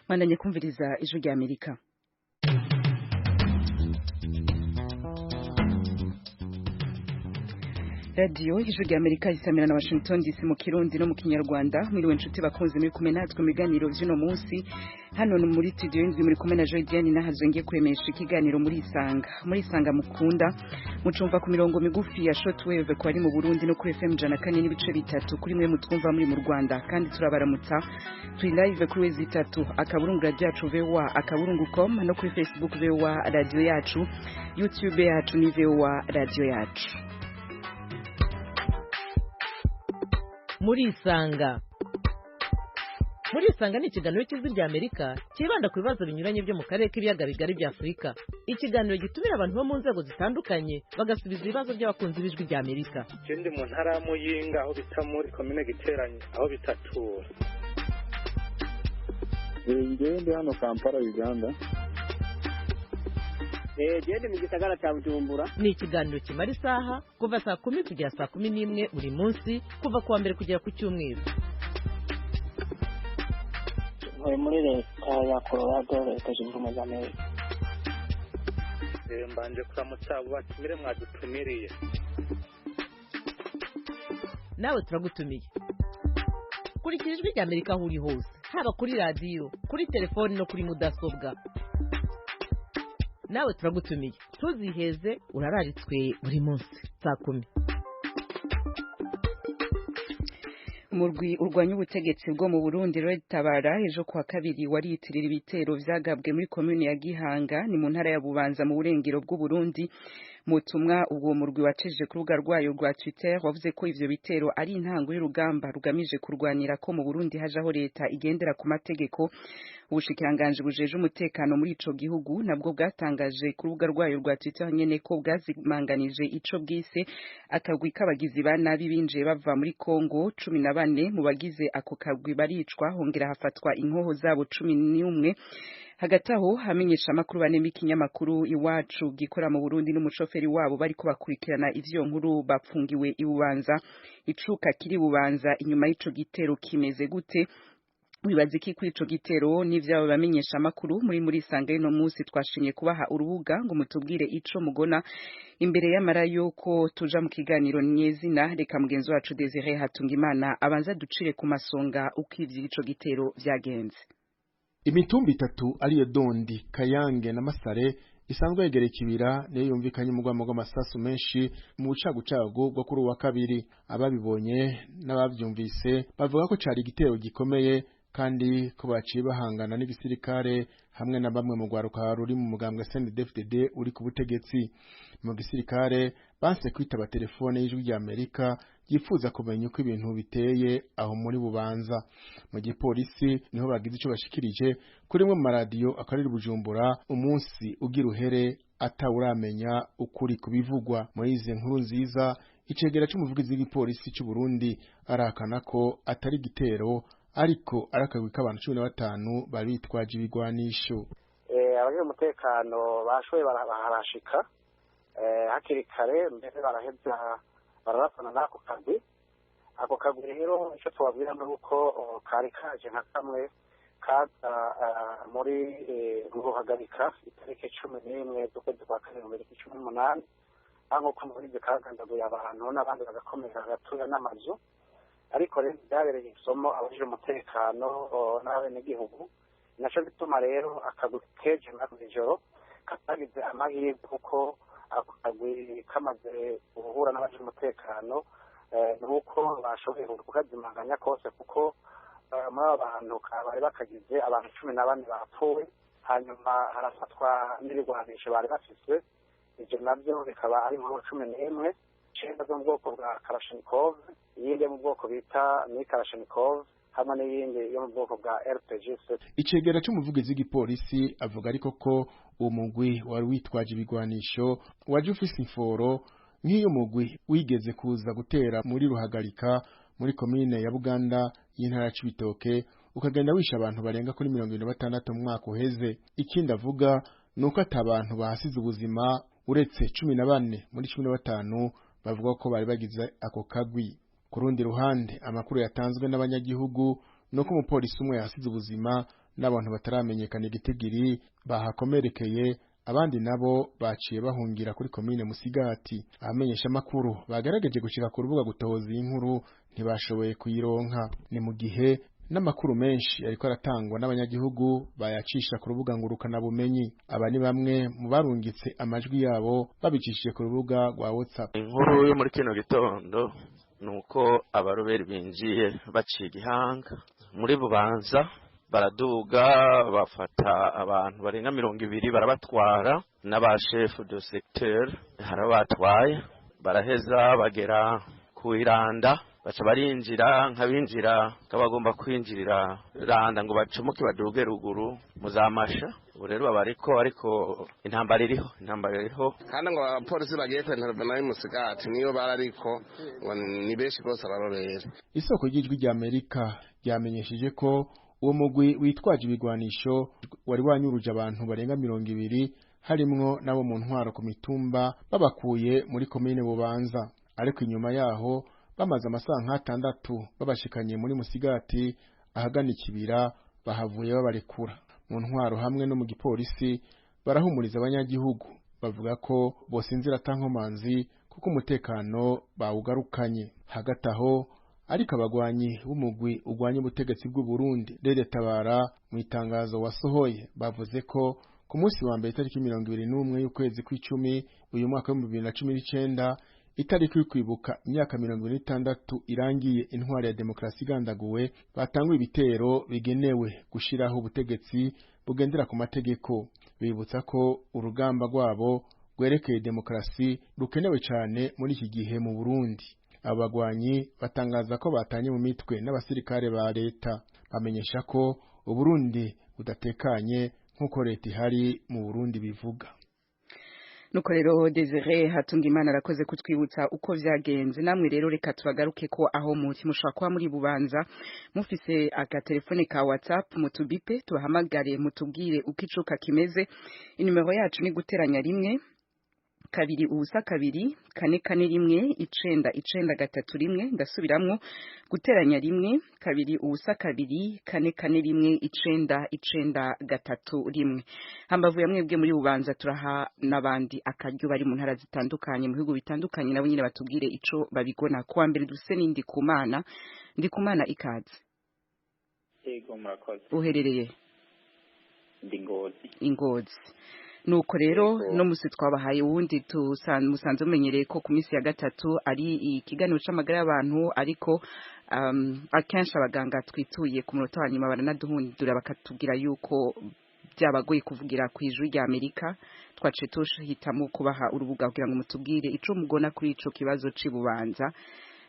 Mwandanye kumviriza Ijwi rya Amerika. Radiyo Ijwi rya Amerika isamira na Washington DC mu Kirundi no mu Kinyarwanda. Mwiriwe nshuti bakunze, muri kumwe natwe mu biganiro vy'uno munsi. Hano ni muri studio y'indwi, muri kumwe na Joy Diane nahazo ngiye kuremesha ikiganiro muri Isanga. Muri Isanga mukunda mucumva ku mirongo migufi ya shortwave ko ari mu Burundi no kuri FM 104.3 kuri mwe mutwumva muri mu Rwanda, kandi turabaramutsa. Turi live kuri wezi itatu akaburungu radio yacu voa.com no kuri Facebook VOA radio yacu, YouTube yacu ni VOA radio yacu. Muri Isanga, muri Isanga ni ikiganiro cy'Ijwi rya Amerika cyibanda ku bibazo binyuranye byo mu karere k'ibiyaga bigari bya Afurika. Ikiganiro gitumira abantu bo mu nzego zitandukanye bagasubiza ibibazo by'abakunzi b'Ijwi rya Amerika. Ndi mu ntara ya Muyinga, aho bita muri komine Giteranyi, aho bitatura. Njyewe ndi hano Kampala, Uganda. Gende mu gisagara cya Bujumbura. Ni ikiganiro kimara isaha kuva saa 10 kugera saa 11 buri munsi, kuva kuwa mbere kugera ku cyumweru. Ntuye muri Leta ya Colorado, Leta Zunze Ubumwe za Amerika. Mbanje kuramutsa abo batumire mwadutumiriye. Nawe turagutumiye. Kurikira Ijwi rya Amerika aho uri hose, haba kuri radiyo, kuri telefoni no kuri mudasobwa. Nawe turagutumiye, ntuziheze, urararitswe buri munsi saa 10. Umurwi urwanya ubutegetsi bwo mu Burundi Red Tabara ejo kuwa kabiri wariyitirira ibitero vyagabwe muri komune ya Gihanga, ni mu ntara ya Bubanza mu burengero bw'u Burundi. Mutumwa ubwo murwi waceje ku rubuga rwayo rwa Twitter wavuze ko ivyo bitero ari intango y'urugamba rugamije kurwanira ko mu Burundi hajaho leta igendera ku mategeko. Ubushikiranganji bujeje umutekano muri ico gihugu nabwo bwatangaje ku rubuga rwayo rwa Twitter nyene ko bwazimanganije ico bwise akagwi k'abagizi ba nabi binjiye bava muri Kongo. 14 mu bagize ako kagwi baricwa, hongera hafatwa inkoho zabo 11. Hagati aho, hamenyesha amakuru bane b'ikinyamakuru Iwacu gikora mu Burundi n'umushoferi wabo bariko bakurikirana ivyo nkuru bapfungiwe ibubanza. Icuka kiri Bubanza inyuma y'ico gitero kimeze gute? Wibaza iki kuri ico gitero n'ivyabo bamenyesha amakuru? Muri Isanga y'uno munsi twashimye kubaha urubuga ngo mutubwire ico mugona. Imbere y'amara yuko tuja mu kiganiro nyezina, reka mugenzi wacu Desire Hatungimana abanza ducire ku masonga uko ivy'ico gitero vyagenze. Imitumba itatu ariyo Dondi, Kayange na Masare isanzwe yegereye ikibira niyo yumvikanye umugwamo w'amasasu menshi mu bucagucagu bwo kuri uwa kabiri. Ababibonye n'abavyumvise bavuga ko cari igitero gikomeye kandi ko baciye bahangana n'igisirikare hamwe na bamwe mu rwaruka ruri mu mugambwe CNDD-FDD uri ku butegetsi. Mu gisirikare banse kwitaba telefone y'Ijwi rya Amerika yifuza kumenya uko ibintu biteye aho muri Bubanza. Mu gipolisi niho bagize ico bashikirije kuri imwe mu maradiyo akorera Bujumbura umunsi ugira uhere atawuramenya ukuri kubivugwa. Muri izi nkuru nziza, icegera c'umuvugizi w'igipolisi c'u Burundi arahakana ko atari igitero ariko arakagwi k'abantu 15 bari bitwaje ibigwanisho. Abajejwe umutekano bashoboye barahashika hakiri kare, mbere baraheza bararasana n'ako kagwi. Ako kagwi rero, icyo tubabwira ni uko kari kaje nka kamwe kaza muri Ruhagarika itariki 11 z'ukwezi kwa kabiri 2018, aho nk'uko mubizi kagandaguye abantu n'abandi bagakomeza bagatura n'amazu. Ariko rero byabereye isomo abajejwe umutekano n'abenegihugu. Naco gituma rero akagwi keje mw'ijoro katagize amahirwe, kuko ako kagwi kamaze guhura n'abajejwe umutekano nuko bashoboye kukazimanganya kose, kuko muri abo bantu bari bakagize abantu 14 bapfuwe, hanyuma harafatwa n'ibigwanisho bari bafise. Ivyo navyo bikaba ari inkuru 11, icenda zo mu bwoko bwa Kalashnikov, iyindi yo mu bwoko bita ni Kalashnikov, hamwe n'iyindi yo mu bwoko bwa RPG. Icegera c'umuvugizi w'igipolisi avuga ariko ko uwo mugwi wari witwaje ibigwanisho waje ufise imforo nk'iyo mugwi wigeze kuza gutera muri Ruhagarika muri komine ya Buganda y'intara ya Cibitoke, ukagenda wisha abantu barenga kuri 76 mu mwaka uheze. Ikindi avuga nuko ata bantu bahasize ubuzima uretse 14 muri 15 bavuga ko bari bagize ako kagwi. Ku rundi ruhande, amakuru yatanzwe n'abanyagihugu nuko umupolisi umwe yasize ubuzima n'abantu bataramenyekana igitigiri bahakomerekeye, abandi nabo baciye bahungira kuri komine Musigati. Abamenyesha makuru bagerageje gushika ku rubuga gutohoza iyi nkuru ntibashoboye kuyironka. Ni mu gihe n'amakuru menshi ariko aratangwa n'abanyagihugu bayacisha ku rubuga ngurukana bumenyi. Aba ni bamwe mu barungitse amajwi yabo babicishije ku rubuga rwa WhatsApp. Inkuru yo muri kino gitondo nuko abaroberi binjiye baciye igihanga muri Bubanza, baraduga bafata abantu barenga 20 barabatwara, n'aba chef de secteur harabatwaye, baraheza bagera ku Iranda, baca barinjira nk'abinjira kabagomba kwinjirira Randa ngo bacomoke baduge ruguru muzamasha. Ubu rero babariko, ariko intambara iriho, intambara iriho. Kandi ngo abapolisi bagiye kwintervena y'Umusigati niyo barariko ngo ni benshi rwose abarobera. Isoko ry'Ijwi rya Amerika ryamenyesheje ko uwo mugwi witwaje ibigwanisho wari wanyuruje abantu barenga 20 harimwo nabo mu ntwaro ku mitumba, babakuye muri komine Bubanza, ariko inyuma yaho bamaze amasaha nk'atandatu babashikanye muri Musigati ahagana ikibira, bahavuye babarekura. Mu ntwaro hamwe no mu gipolisi barahumuriza abanyagihugu, bavuga ko bosinzira atankomanzi kuko umutekano bawugarukanye. Hagati aho ariko abagwanyi b'umugwi ugwanya ubutegetsi bw'u Burundi Rede Tabara mu itangazo wasohoye bavuze ko ku munsi wa mbere itariki 21 y'ukwezi kw'icumi uyu mwaka wa 2019, itariki yo kwibuka imyaka 26 irangiye intwari ya demokarasi igandaguwe, batanguye ibitero bigenewe gushiraho ubutegetsi bugendera ku mategeko. Bibutsa ko urugamba rwabo rwerekeye demokarasi rukenewe cyane muri iki gihe mu Burundi. Abo bagwanyi batangaza ko batanye mu mitwe n'abasirikare ba leta, bamenyesha ko Uburundi budatekanye nk'uko leta ihari mu Burundi bivuga. Nuko rero Desire Hatungimana arakoze kutwibutsa uko vyagenze. Namwe rero reka tubagaruke ko aho muri mushobora kuba muri Bubanza mufise agatelefone ka WhatsApp, mutubipe tubahamagare mutubwire uko icuka kimeze. Inimero yacu ni guteranya 1 2 0 2 4 4 1 9 9 3 1. Ndasubiramwo, guteranya 1 2 0 2 4 4 1 9 9 3 1. Hambavu ya mwebwe muri Bubanza, turaha n'abandi akaryo bari mu ntara zitandukanye mu bihugu bitandukanye, nabo nyine batubwire ico babigona. Kuwa mbere duse ni Ndikumana. Ndikumana, ikaze. Yego, murakoze. Uherereye? Ndi Ngozi. Ingozi. Nuko rero no musi twabahaye uwundi musanze mumenyereye ko ku minsi ya gatatu ari ikiganiro c'amagara y'abantu, ariko akenshi abaganga twituye ku munota wa nyuma baranaduhundura bakatubwira yuko byabagoye kuvugira ku Ijwi rya Amerika. Twaciye tuhitamo kubaha urubuga kugira ngo mutubwire ico mugona kuri ico kibazo c'i Bubanza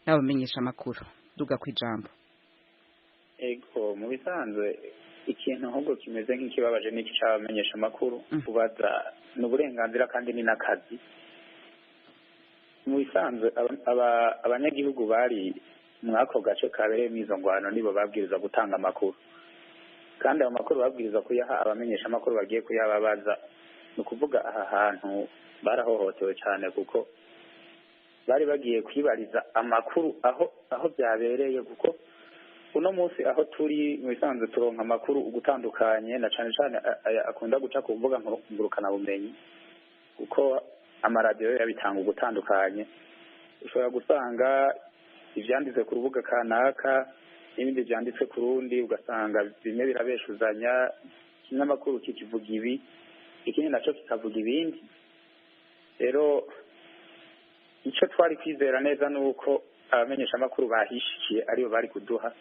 n'abamenyesha amakuru. Duga kwijambo. Ego, mu bisanzwe ikintu ahubwo kimeze nk'ikibabaje n'iki c'abamenyesha amakuru. Kubaza ni uburenganzira kandi ni n'akazi. Mu bisanzwe abanyagihugu bari mw'ako gace kabereyemo izo ngwano nibo babwirizwa gutanga amakuru, kandi ayo makuru babwirizwa kuyaha abamenyesha amakuru bagiye kuyababaza. Ni ukuvuga aha hantu barahohotewe cyane, kuko bari bagiye kwibariza amakuru aho byabereye, kuko uno munsi aho turi mu bisanzwe turonka amakuru ugutandukanye, na cane cane aya akunda guca ku mbuga ngurukanabumenyi, kuko amaradiyo yabitanga ugutandukanye. Ushobora gusanga ivyanditse ku rubuga kanaka n'ibindi vyanditse ku rundi, ugasanga bimwe birabeshuzanya, ikinyamakuru kikivuga ibi, ikindi naco kikavuga ibindi. Rero ico twari kwizera neza ni uko abamenyeshamakuru bahishikiye aribo bari kuduha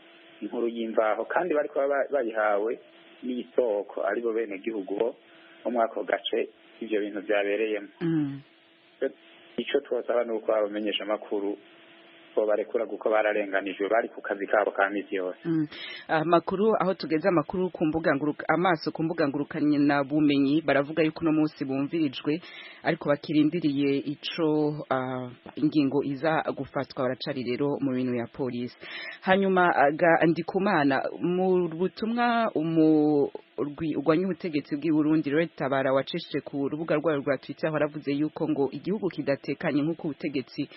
inkuru y'imvaho, kandi bari kuba bayihawe n'isoko, aribo bene gihugu bo muri ako gace ivyo bintu vyabereyemo. Ico twosaba ni uko abamenyeshamakuru bo barekura, kuko bararenganijwe, bari ku kazi kabo ka misi yose. Amakuru aho tugeze, amakuru ku mbuga nguruka amaso ku mbuga ngurukana bumenyi, baravuga yuko uno munsi bumvirijwe, ariko bakirindiriye ico ingingo iza gufatwa. Baracari rero mu bintu ya polisi. Hanyuma ga Ndikumana, mu butumwa umurwi ugwanya ubutegetsi bw'i Burundi Red Tabara wacishije ku rubuga rwayo rwa Twitter, waravuze yuko ngo igihugu kidatekanye nk'uko ubutegetsi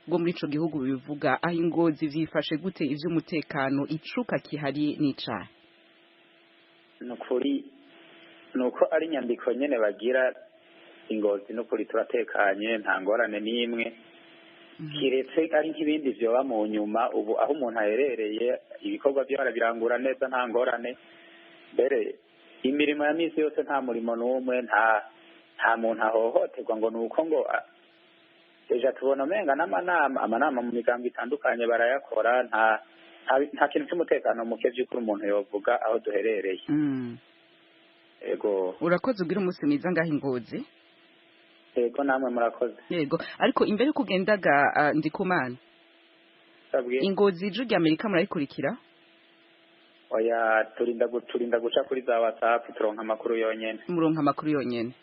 bwo muri ico gihugu bivuga. Aho ingozi vyifashe gute ivy'umutekano, icuka kihari n'icahe? Nukuri nuko ari inyandiko nyene bagira Ingozi, nukuri turatekanye, nta ngorane n'imwe, kiretse ari nk'ibindi vyoba mu nyuma. Ubu aho umuntu aherereye ibikorwa vyo arabirangura neza, nta ngorane. Mbere imirimo ya misi yose, nta murimo n'umwe, nta muntu ahohoterwa ngo nuko ngo eja tubona umenga n'amanama, amanama mu migambo itandukanye barayakora. Nta kintu cy'umutekano muke by'ukuri umuntu yovuga aho duherereye. Ego. Urakoze, ugira umunsi mwiza ngaho Ingozi. Ego, namwe murakoze. Yego, ariko imbere yuko ugendaga, Ndikumana, Ingozi Ijwi rya Amerika murayikurikira? Oya, turinda guca kuri za WhatsApp, turonka amakuru yonyene. Muronka amakuru yonyene.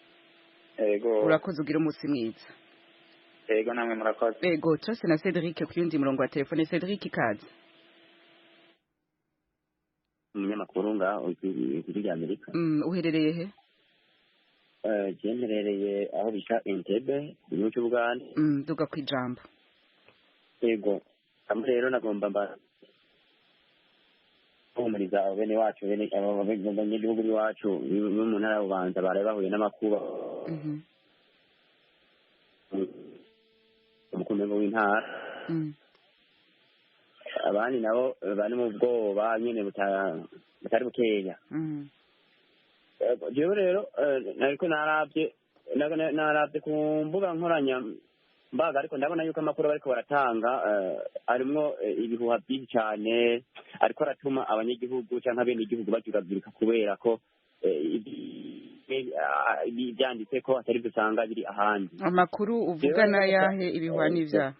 Ego. Urakoze, ugira umunsi mwiza. Ego, namwe murakoze. Ego, turase na Cedric ku yundi murongo wa telefone. Cedric, ikaze. Umunyamakuru ngaho Ijwi rya Amerika. Uherereye he? Je mperereye aho bita Entebbe mu gihugu cy'Ubugande. Duga ku ijambo. Yego, hamwe rero nagomba mba guhumuriza abo bene wacu, bene abo banyagihugu b'iwacu bo mu ntara ya Bubanza baraye bahuye n'amakuba, umukuru w'intara, abandi nabo bari mu bwoba nyene butari bukeya. Jewe rero nariko naravye ku mbuga nkoranyambaga, ariko ndabona yuko amakuru bariko baratanga arimwo ibihuha byinshi cyane, ariko aratuma abanyagihugu canke abenegihugu bajuragurika kubera ko ibyanditse ko atari byo usanga biri ahandi. Amakuru uvuga n'ayahe? Ibihuha n'ivyaha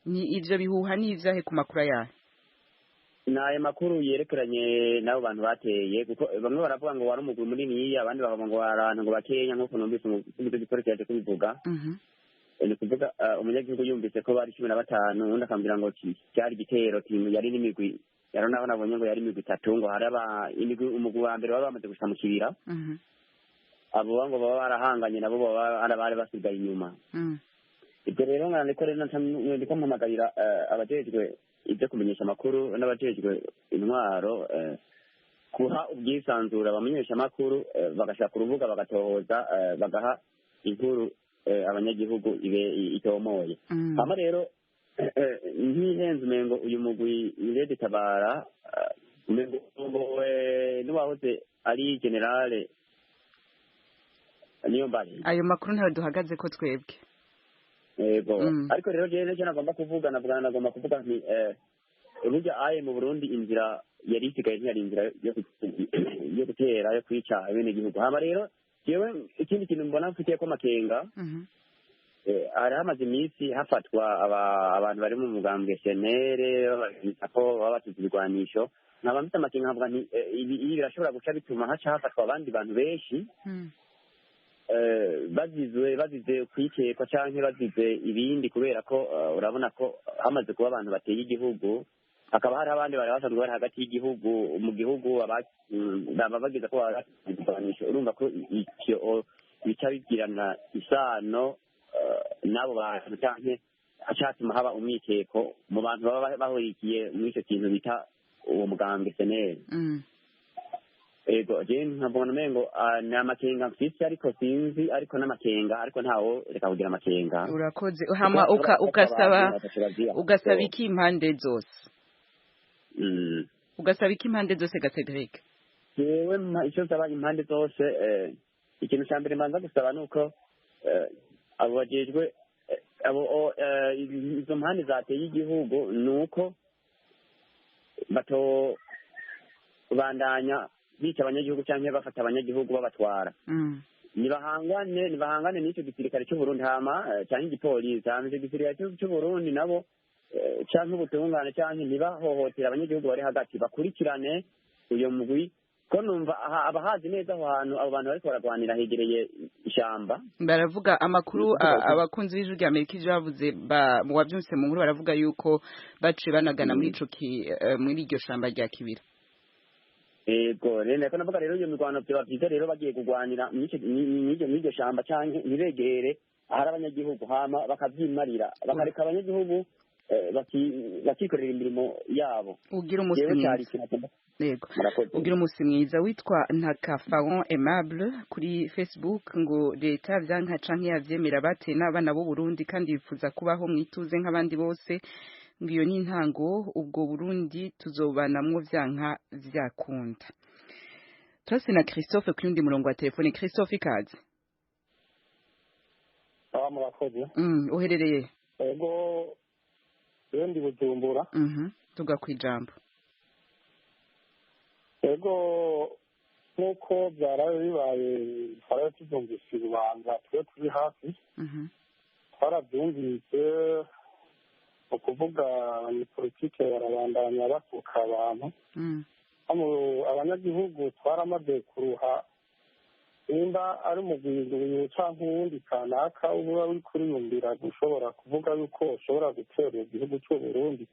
ni ivyo bihuha n'ivyahe ku makuru ayahe? Ni ayo makuru yerekeranye n'abo bantu bateye, kuko bamwe baravuga ngo wari umugwi muniniya, abandi bakavuga ngo wari abantu ngo bakeya, nk'uko numvise umuvugizi w'igipolisi yaje kubivuga. Ni ukuvuga umunyagihugu yumvise ko bari 15, uwundi akambwira ngo cyari igitero yari n'imigwi, yari naho nabonye ngo yari imigwi itatu, ngo hari imigwi, umugwi wa mbere baba bamaze gushika mu kibira, abo ngo baba barahanganye nabo baba bari basigaye inyuma. Ibyo rero nandiko rero ndiko mpamagarira abajejwe ibyo kumenyesha amakuru n'abajejwe intwaro guha ubwisanzure abamenyesha amakuru, bagashaka urubuga bagatohoza, bagaha inkuru abanyagihugu ibe itomoye. Hama rero ntihenze umengo uyu mugwi Red Tabara umengo n'uwahoze ari generale Niyombare. Ayo makuru ntayo duhagaze ko twebwe. Yego, ariko rero jewe nicyo nagomba kuvuga, nagomba kuvuga nti burya aye mu Burundi inzira yari isigaye ntiyari inzira yo gutera, yo kwica abenegihugu. Hama rero jewe ikindi kintu mbona mfitiye ko amakenga, hari hamaze iminsi hafatwa abantu bari mu mugambwe CNL ko baba batuze ibigwanisho, nkaba mfite amakenga nkavuga nti ibi birashobora guca bituma haca hafatwa abandi bantu benshi bazize kwikekwa canke bazize ibindi, kubera ko urabona ko hamaze kuba abantu bateye igihugu, hakaba hari abandi bari basanzwe bari hagati y'igihugu mu gihugu baba bageza ko ibigwanisho, urumva ko ivyo bica bigirana isano n'abo bantu canke hacatuma haba umwikeko mu bantu baba bahurikiye muri ico kintu bita uwo mugambwe CNL. Ego, je nkabona umengo ni amakenga mfise, ariko sinzi, ariko n'amakenga, ariko ntawo reka kugira amakenga. Urakoze. Hama ugasaba iki impande zose? Ugasaba iki impande zose ga Cedric? Jewe icyo nsaba impande zose, ikintu cya mbere mbanza gusaba nuko abo bajejwe abo izo mpande zateye igihugu nuko bato bandanya bica abanyagihugu canke bafata abanyagihugu babatwara. Nibahangane n'icyo gisirikare cy'u Burundi, hama canke igipolisi, hama icyo gisirikare cy'u Burundi nabo canke ubutungane, canke ntibahohotera abanyagihugu bari hagati, bakurikirane uyo mugwi, ko numva abahazi neza aho hantu abo bantu bariko baragwanira hegereye ishamba. Baravuga amakuru abakunzi b'Ijwi rya Amerika ivyo bavuze wavyumvise mu nkuru, baravuga yuko baciye banagana muri ico muri iryo shamba rya Kibira. Ego, rero nako navuga rero iyo mirwano vyoba vyiza rero bagiye kugwanira mw'iryo shamba canke ntibegere ahari abanyagihugu, hama bakavyimarira, bakareka abanyagihugu Bakikorera imirimo yabo. Ugira umunsi mwiza. Yego, ugira umunsi mwiza. Witwa Ntakafaron Aimable kuri Facebook ngo leta vyanka canke yavyemera, bateye n'abana b'u Burundi kandi bifuza kubaho mwituze nk'abandi bose, ngo iyo ni intango, ubwo Burundi tuzobanamwo vyanka vyakunda. Turase na Christophe kuri undi murongo wa telefone. Christophe, ikaze. Murakoze. Uherereye? Ego, ndi Bujumbura. Tuga kwijambo. Ego, nk'uko byaraye bibaye, twaraye tubyumvise urubanza, twe turi hafi twarabyumvise. Ni ukuvuga abanyepolitike barabandanya batuka abantu. Abanyagihugu twaramaze kuruha. Nimba ari umugwi cyangwa uwundi kanaka uba uri kuriyumvira gushobora kuvuga yuko ushobora gutera igihugu cy'u Burundi,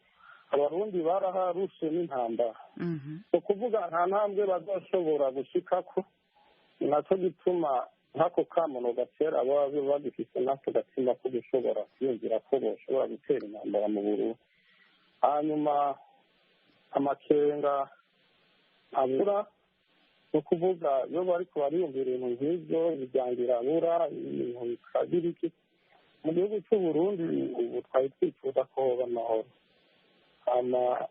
Abarundi baraharushe n'intambara. Ni ukuvuga nta ntambwe bazashobora gushikako. Ni nacyo gituma nk'ako kamono gatera baba bagifise n'ako gatima ko gushobora kwiyumvira ko boshobora gutera intambara mu Burundi. Hanyuma amakenga abura, ni ukuvuga iyo bariko bariyumvira ibintu nk'ivyo, imiryango irabura, ibintu bikagira iki mu gihugu cy'u Burundi. Ubu twari twifuza ko hoba amahoro. Hama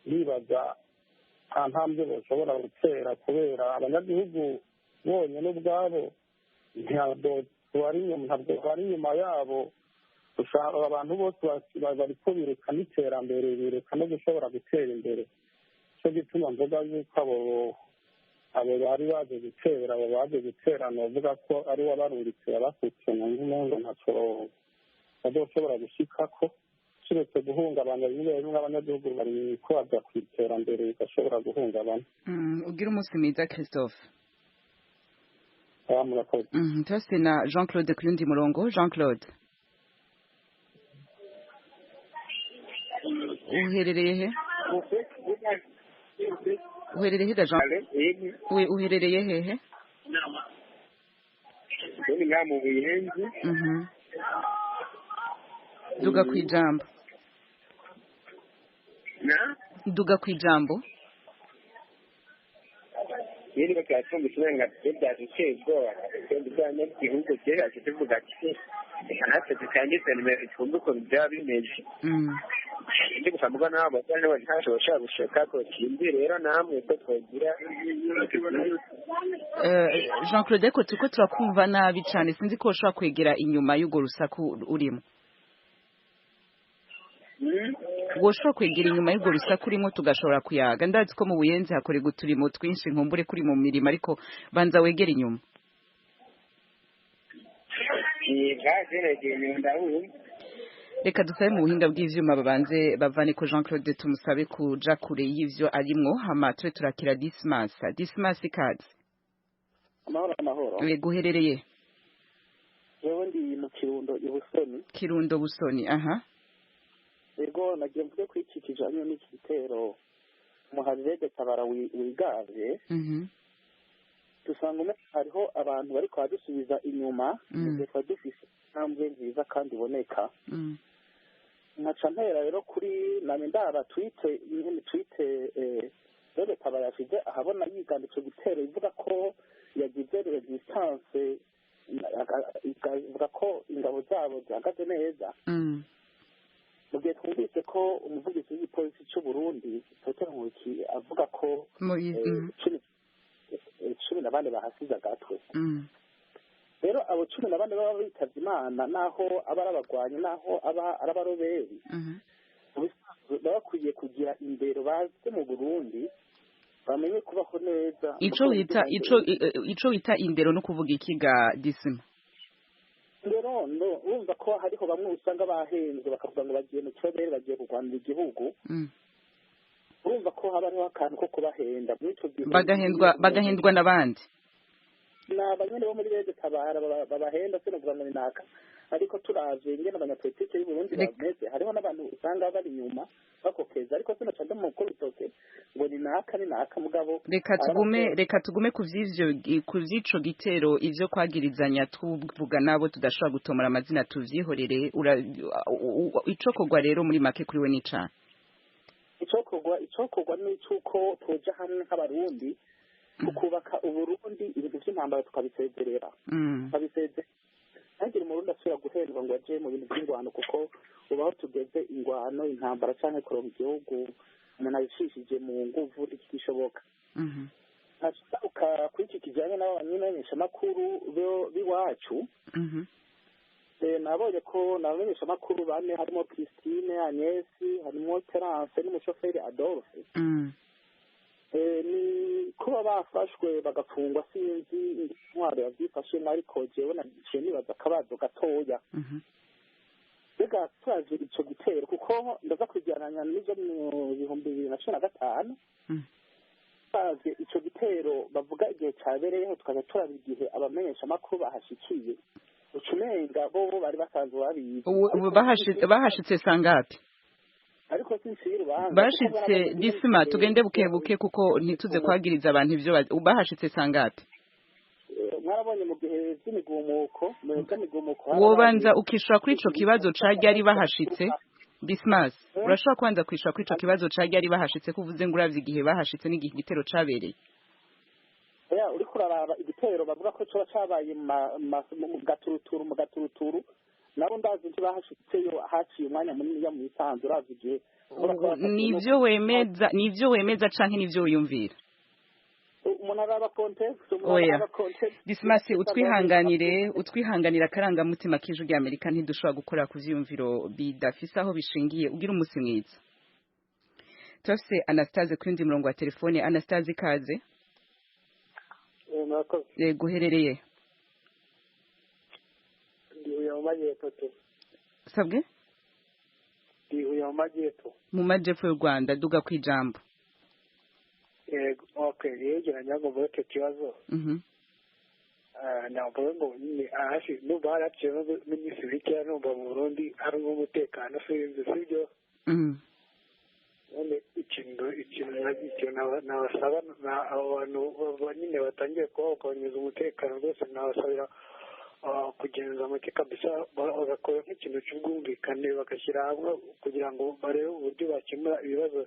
bibaza nta ntambwe bashobora gutera, kubera abanyagihugu bonyine ubwabo ntabwo bari inyuma yabo. Abantu bose bariko biruka n'iterambere, biruka no gushobora gutera imbere. Cyo gituma mvuga yuko abo bari baje gutera, abo baje gutera, novuga ko ari wabarungitse yabakutse mu ngo ntaco bazoshobora gushikako, kiretse guhungabana bimwe bimwe. Abanyagihugu bari ko baja ku iterambere bigashobora guhungabana. Ugira umunsi mwiza, Christophe. Turase na Jean Claude ku yundi murongo. Jean Claude, uherereye he? Uherereye he Jean? We, uherereye hehe? Ndi ngaha mu Buyenzi. Duga ku ijambo. Duga ku ijambo. Rero bakatwumvise uburenganzira byaduteye ubwoba twebwe abanyagihugu. Byaje tuvuga ati reka natwe dutangize nimero twumve ukuntu byaba bimeze. Ndi gusa mbwa nawe abagore nibo ntacyo bashobora gushaka ko sinzi rero namwe ko twagira. Jean Claude, ko turiko turakumva nabi cane, sinzi ko ushobora kwegera inyuma y'urwo rusaku urimo. Woshobora kwegera inyuma y'urwo rusaku urimo tugashobora kuyaga. Ndazi ko mu Buyenzi hakorerwa uturimo twinshi, nkumbure kuri mu mirimo, ariko banza wegere inyuma. Reka dusabe mu buhinga bw'ivyuma babanze bavane ko Jean Claude, tumusabe kuja kure y'ivyo arimwo, hama tube turakira Dismas. Dismas, ikaze. Amahoro, amahoro. Yego, uherereye? Wewe, ndi mu Kirundo i Busoni. Kirundo, Busoni, aha. Yego, nagiye mvuge ko iki kijanye n'iki gitero umuhari Tabara wigavye, dusanga umwe hariho abantu bariko badusubiza inyuma mu gihe twari dufise intambwe nziza kandi iboneka. Nkaca mpera rero kuri name ndaba twite nyene, twite rero Tabara yashize ahabona yigamba ico gitero, ivuga ko yagize resistance, ivuga ko ingabo zabo zihagaze neza, mu gihe twumvise ko umuvugizi w'igipolisi cy'u Burundi Petero Nkuki avuga ko 14 bahasize agatwe. Rero abo 14 baba bitavye Imana, naho aba ari abagwanyi, naho aba ari abaroberi, baba bakwiye kugira imbere baze mu Burundi bamenye kubaho neza. Ico wita indero no kuvuga ikiga, Disima? Rero urumva ko hariho bamwe usanga bahenzwe, bakavuga ngo bagiye mu kirobere, bagiye kurwanira igihugu. Urumva ko haba hariho akantu ko kubahenda muri ico gihe. Bagahendwa n'abandi. Ni abanyene bo muri bene Tabara babahenda. Sinavuga ngo ni naka, ariko turavye ingene abanyapolitike y'u Burundi bameze, hariho n'abantu usanga bari inyuma bakokeza, ariko sinaca ndamukora urutoke ngo ni naka ni naka, mugabo Reka tugume ku vy'ico gitero, ivyo kwagirizanya tuvuga nabo tudashobora gutomora amazina tuvyihorere. Icokorwa rero muri make kuri we ni icahe? Icokorwa ni icuko tuja hamwe nk'Abarundi tukubaka Uburundi, ibintu vy'intambara tukabisezerera, ntagire Umurundi asubira guhendwa ngo aje mu bintu by'ingwano, kuko ubu aho tugeze ingwano, intambara canke kuronka igihugu umuntu abicishije mu nguvu ntigishoboka. Nkaca kuri iki kijanye n'abamenyeshamakuru b'iwacu. Nabonye ko n'abamenyeshamakuru bane, harimo Christine, Agnes, harimo Terence n'umushoferi Adolphe. Ni kuba bafashwe bagafungwa, sinzi intwaro yavyifashemwo, ariko jewe naciye nibaza akabazo gatoya. Mbega turavye ico gitero, kuko ndaza kugereranya n'ivyo mu 2015, turavye ico gitero bavuga igihe cabereyeho, tukaza turaba igihe abamenyeshamakuru bahashikiye, uca umenga bobo bari basanzwe babizi. Bahashitse sangapi? Ariko sinciye urubanza. Bashitse, Disma, tugende buke buke kuko ntituze kwagiriza abantu ivyo bahashitse sangapi? Mwarabonye mu gihe vy'imigumuko, mu bihe vy'imigumuko. Wobanza ukishura kuri ico kibazo ca ryari bahashitse, Dismas? Urashobora kubanza kwishura kuri ico kibazo ca ryari bahashitse, ko uvuze ngo uravye igihe bahashitse n'igihe igitero cabereye? Oya, uriko uraraba igitero bavuga ko coba cabaye mu gaturuturu, nabo ndazi ntibahashitseyo haciye umwanya munini ya mu isanzu, uravye igihe. Nivyo wemeza, nivyo wemeza canke nivyo wiyumvira? Umuntu araba context, umuntu Oya. araba context. Dismas, utwihanganira, akarangamutima k'Ijwi rya Amerika ntidushobora gukora ku vyiyumviro bidafise aho bishingiye. Ugira umusi mwiza. Turafise Anastase kuri undi murongo wa telefone. Anastase, ikaze. Murakoze. Yego, uherereye? Ndi Huye mu majyepfo tu. Sabwe? Ndi Huye mu majyepfo. Mu majepfo y'u Rwanda, duga kwijambo. Yego, okay, yegeranya ngo mvuge icyo kibazo. Navuga ngo nyine ahasi numva haraciyemo n'iminsi mikeya, numva mu Burundi hari umutekano, sinzi sibyo. None ikintu nabasaba abo bantu nyine batangiye kuhungabanyiriza umutekano rwose, nabasabira kugenza make kabisa, bagakora nk'ikintu cy'ubwumvikane, bagashyira hamwe kugira ngo barebe uburyo bakemura ibibazo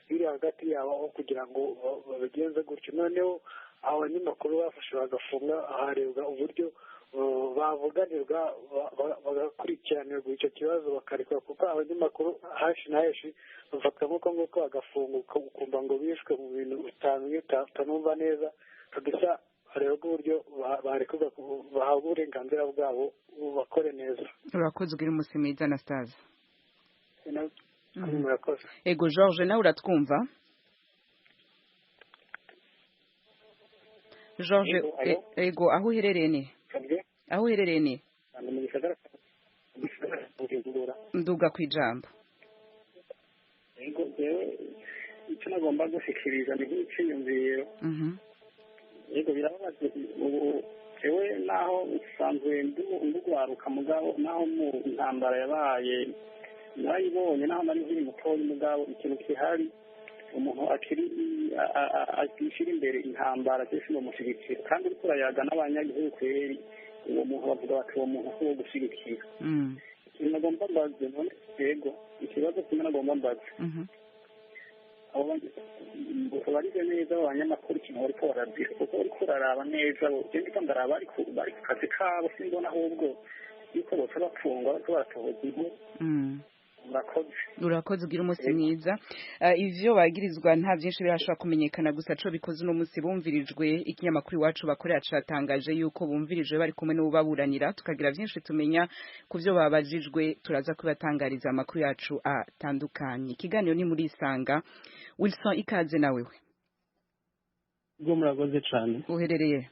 biri hagati yabo, aho kugira ngo babigenze gutyo. Noneho abanyamakuru bafashe bagafunga, harebwa uburyo bavuganirwa, bagakurikiranirwa icyo kibazo, bakarekwa, kuko abanyamakuru hashi na henshi bafatwa nk'uko nguko bagafunguka, ukumva ngo bishwe mu bintu utamenye, utanumva neza kabisa. Harebwa uburyo barekurwa, bahabwa uburenganzira bwabo, bakore neza. Urakoze, ugira umusi mwiza, Anastase. Murakoze. Ego, George, nawe uratwumva? George? Ego, alo. Ego, aho uherereye ni? Aho uherereye ni? Ni mu gisagara ca Bujumbura. Nduga kwijambo. Ego, jewe icyo nagomba gushikiriza ni nk'iciyumviro. Yego, birababaje ubu jewe naho nsanzwe ndugwaruka, mugabo naho mu ntambara yabaye narayibonye, naho nari nkiri mutoyi, mugabo ikintu kihari, umuntu akiri ashyira imbere intambara, cyose bamushyigikira, kandi uriko urayaga n'abanyagihugu kweri, uwo muntu bavuga bati uwo muntu si uwo gushyigikira. Ikintu nagomba mbaze none, yego, ikibazo kimwe nagomba mbaze abo barize neza, abo banyamakuru, ikintu bariko barazira, kuko bariko bararaba neza, je ndiko ndaraba bari ku kazi kabo, simbona ahubwo yuko boca bapfungwa bariko baratohoza inkuru. Murakoze. Urakoze, ugira umunsi mwiza. Ivyo bagirizwa nta byinshi birashobora kumenyekana, gusa co bikoze uno munsi bumvirijwe, ikinyamakuru Iwacu bakorera catangaje yuko bumvirijwe bari kumwe n'ubaburanira. Tukagira byinshi tumenya ku vyo babajijwe, turaza kubatangariza amakuru yacu atandukanye. Ikiganiro ni muri Isanga. Wilson, ikaze na wewe. Ubwo murakoze cyane. Uherereye?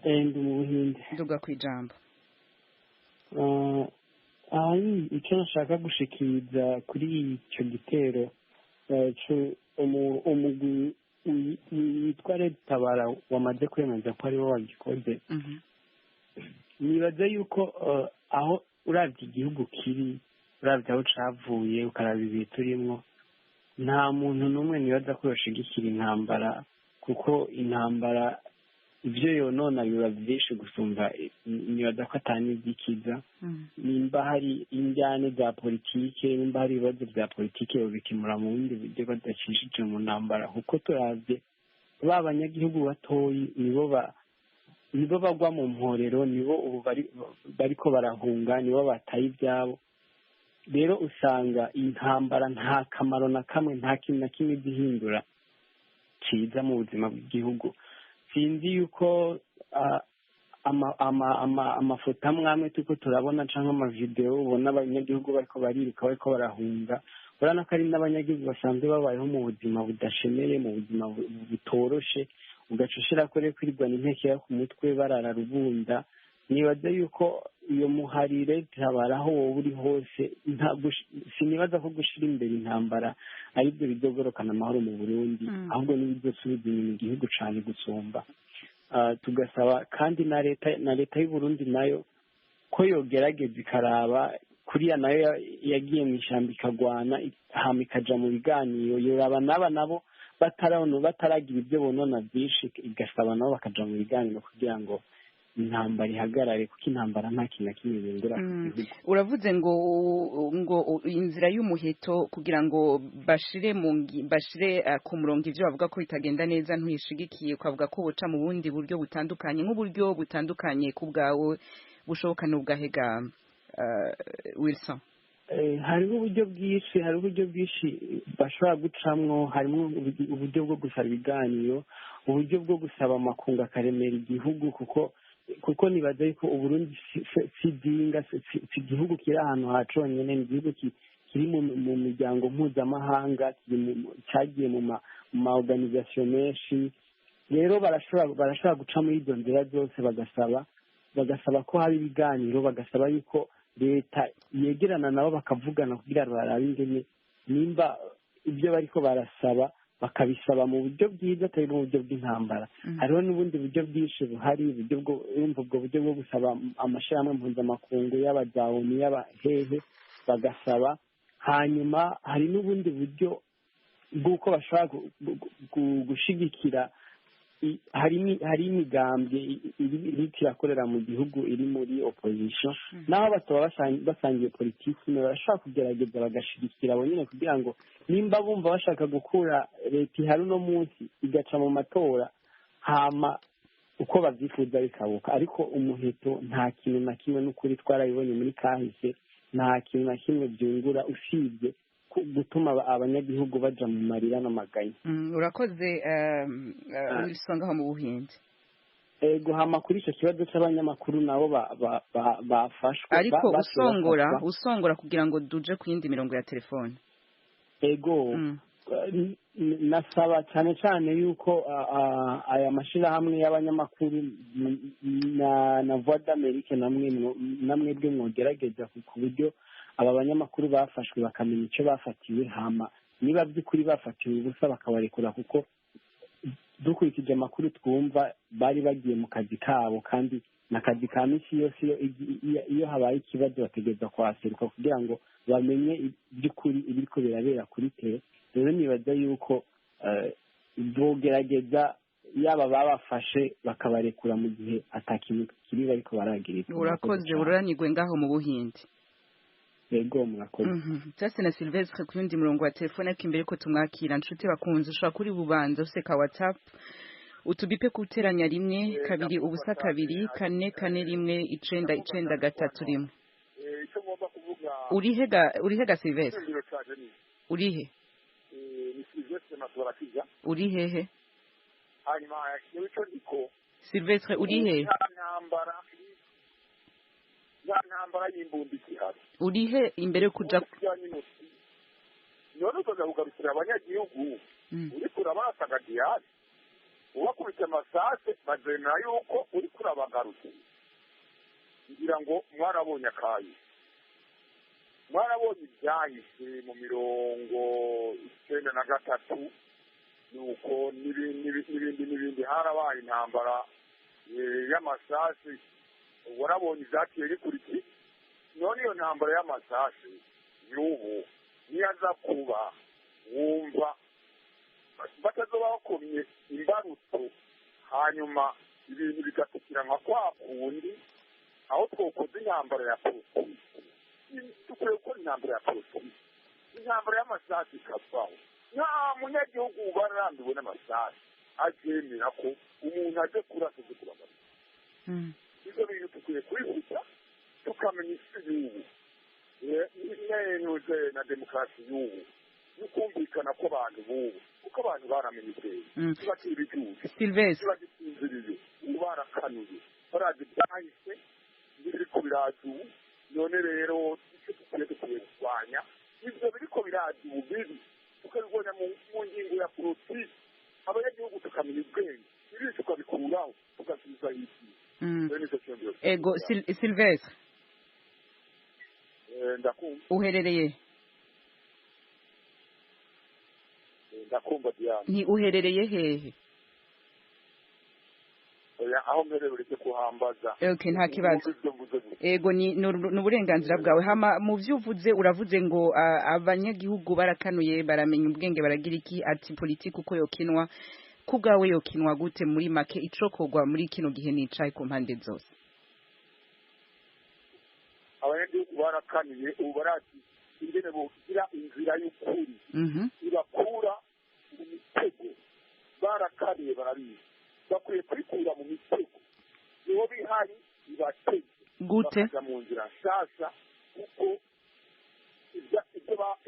Ndi mu Buhinde. Nduga kwijambo. Ahanini icyo nashaka gushikiriza kuri icyo gitero, umugwi witwa Red Tabara wamaze kwemeza ko ariwo wagikoze, nibaza yuko aho uravye igihugu kiri, uravye aho cavuye, ukaraba ibihe turimwo, Nta muntu n'umwe nibaza ko yoshigikira intambara, kuko intambara ibyo yonona biba byinshi gusumba, nibaza ko atanizikiza. Nimba hari injyane za politike, nimba hari ibibazo bya politike, babikemura mu bundi buryo badacishije mu ntambara, kuko turavye ba banyagihugu batoyi nibo bagwa mu mporero, nibo ubu bariko barahunga, nibo bataye ibyabo. Rero usanga intambara nta kamaro na kamwe, nta kintu na kimwe gihindura ciza mu buzima bw'igihugu. Sinzi yuko amafoto amwe amwe turiko turabona canke amavideo, ubona abanyagihugu bariko bariruka, bariko barahunga, urabona ko ari n'abanyagihugu basanzwe babayeho mu buzima budashemeye, mu buzima butoroshe, ugaca ushirako rero kwirwana intekera ku mutwe, barara rubunda. Nibaza yuko iyo muharire tabara aho wowe uri hose, sinibaza ko gushira imbere intambara aribyo bizogorokana amahoro mu Burundi, ahubwo n'ibizosubiza inyuma igihugu cane gusumba. Tugasaba kandi na leta y'u Burundi nayo ko yogerageza ikaraba kuriya nayo yagiye mu ishyamba ikagwana, hama ikaja mu biganiro, yoraba n'aba nabo bataragira ibyo bonona byinshi, igasaba nabo bakaja mu biganiro kugira ngo intambara ihagarare, kuko intambara nta kintu na kimwe yungura ku gihugu. Uravuze ngo inzira y'umuheto kugira ngo bashire ku murongo ivyo bavuga ko bitagenda neza ntuyishigikiye, ukavuga ko boca mu bundi buryo butandukanye, nk'uburyo butandukanye ku bwawe bushoboka n'ubwahega Wilson? Hariho uburyo bwinshi, hariho uburyo bwinshi bashobora gucamwo. Harimo uburyo bwo gusaba ibiganiro, uburyo bwo gusaba amakungu akaremera igihugu, kuko nibaza yuko Uburundi si dinga, si igihugu kiri ahantu ha conyene, ni igihugu kiri mu miryango mpuzamahanga, cyagiye mu ma organisation menshi. Rero barashobora guca muri izo nzira zose, bagasaba ko haba ibiganiro, bagasaba yuko leta yegerana nabo bakavugana kugira barabe ingene nimba ibyo bariko barasaba bakabisaba mu buryo bwiza, atari mu buryo bw'intambara. Hariho n'ubundi buryo bwinshi buhari, uburyo bwo ubwo buryo bwo gusaba amashirahamwe mpuzamakungu, yaba za ONU, yaba hehe, bagasaba. Hanyuma hari n'ubundi buryo bw'uko bashobora gushigikira. Hari imigambwe iriko irakorera mu gihugu iri muri opposition, naho bataba basangiye politiki imwe, barashobora kugerageza bagashigikira abo nyene kugira ngo nimba bumva bashaka gukura leta ihari uno munsi igaca mu matora, hama uko bavyifuza bikabuka. Ariko umuheto nta kintu na kimwe, n'ukuri twarabibonye muri kahise, nta kintu na kimwe byungura usibye gutuma abanyagihugu baja mu marira n'amaganya. Urakoze Wilson ngaho mu Buhinde. Ego, hama kuri ico kibazo c'abanyamakuru nabo bafashwe, ariko usongora kugira ngo duje ku yindi mirongo ya telefone. Ego, nasaba cyane cyane yuko aya mashirahamwe y'abanyamakuru na Voix d'Amerique namwebwe mwogerageza ku buryo aba banyamakuru bafashwe bakamenya icyo bafatiwe, hama niba by'ukuri bafatiwe ubusa bakabarekura, kuko dukurikije amakuru twumva bari bagiye mu kazi kabo, kandi n'akazi ka minsi yose iyo habaye ikibazo bategereza kuhaseruka kugira ngo bamenye iby'ukuri ibiriko birabera kuri tere. Rero nibaza yuko bogerageza yaba babafashe bakabarekura mu gihe atakintu kiri bariko baragirizwa. Urakoze, ururanirwe ngaho mu Buhinde. Yego, murakoze. Tase na Sylvestre ku yundi murongo wa telefone, ariko imbere ko tumwakira, nshuti bakunze, ushobora kuri bubanza useka WhatsApp utubipe kuteranya 1 2 0 2 4 4 1 9 9 3 1. Urihega Sylvestre? Urihe? Urihehe? Sylvestre urihe? Urihe imbere kuja none ukaza kugarukira abanyagihugu uriko urabasaga gihari, ubakubise amasase bazemera yuko uriko urabagarukira. Ngira ngo mwarabonye akayi, mwarabonye ibyahise mu 93, nuko n'ibindi harabaye intambara y'amasase, warabonye izaciye rikuriki. None iyo ntambara y'amasase y'ubu niyo aza kuba Wumva batazoba bakomye imbarutso, hanyuma ibintu bigatukira nka kwa kundi aho twokoze intambara ya politiki. Dukwiye gukora intambara ya politiki, intambara y'amasasu ikavaho. Nta munyagihugu uba arambiwe n'amasasu aryemera ko umuntu aje kurasa aje kubagarura. Ibyo bintu dukwiye kubivuga, tukamenya isi y'ubu n'enuze na demokarasi y'ubu, n'ukumvikana kw'abantu b'ubu, kuko abantu baramenye ubwenge, ntibakiri ibijuju, ntibagisinziriye, ubu barakanuye, barazi ibyahise n'ibiriko biraza ubu. None rero icyo dukwiye kurwanya ibyo biriko biraza ubu bibi, tukabibona mu ngingo ya politiki, abanyagihugu tukamenya ubwenge, ibi tukabikuraho tugasubiza isi. Ego Silvestre, ndakumva. Uherereye? Ndakumva Diane. Ni uherereye hehe? Oya, aho mperereye ureke kuhambaza. Okay, nta kibazo. Ego, ni uburenganzira bwawe. Hama mu byo uvuze, uravuze ngo abanyagihugu barakanuye, baramenya ubwenge, baragira iki, ati politiki uko yokinwa kubwawe yokinwa gute? Muri make, icokorwa muri kino gihe nicaye ku mpande zose. Abanyagihugu barakaniye, ubu barazi ingene bogira inzira y'ukuri ibakura mu mitego. Barakaniye, barabizi, bakwiye kwikura mu mitego niho bihari ibatege gute, bakaja mu nzira nshasha, kuko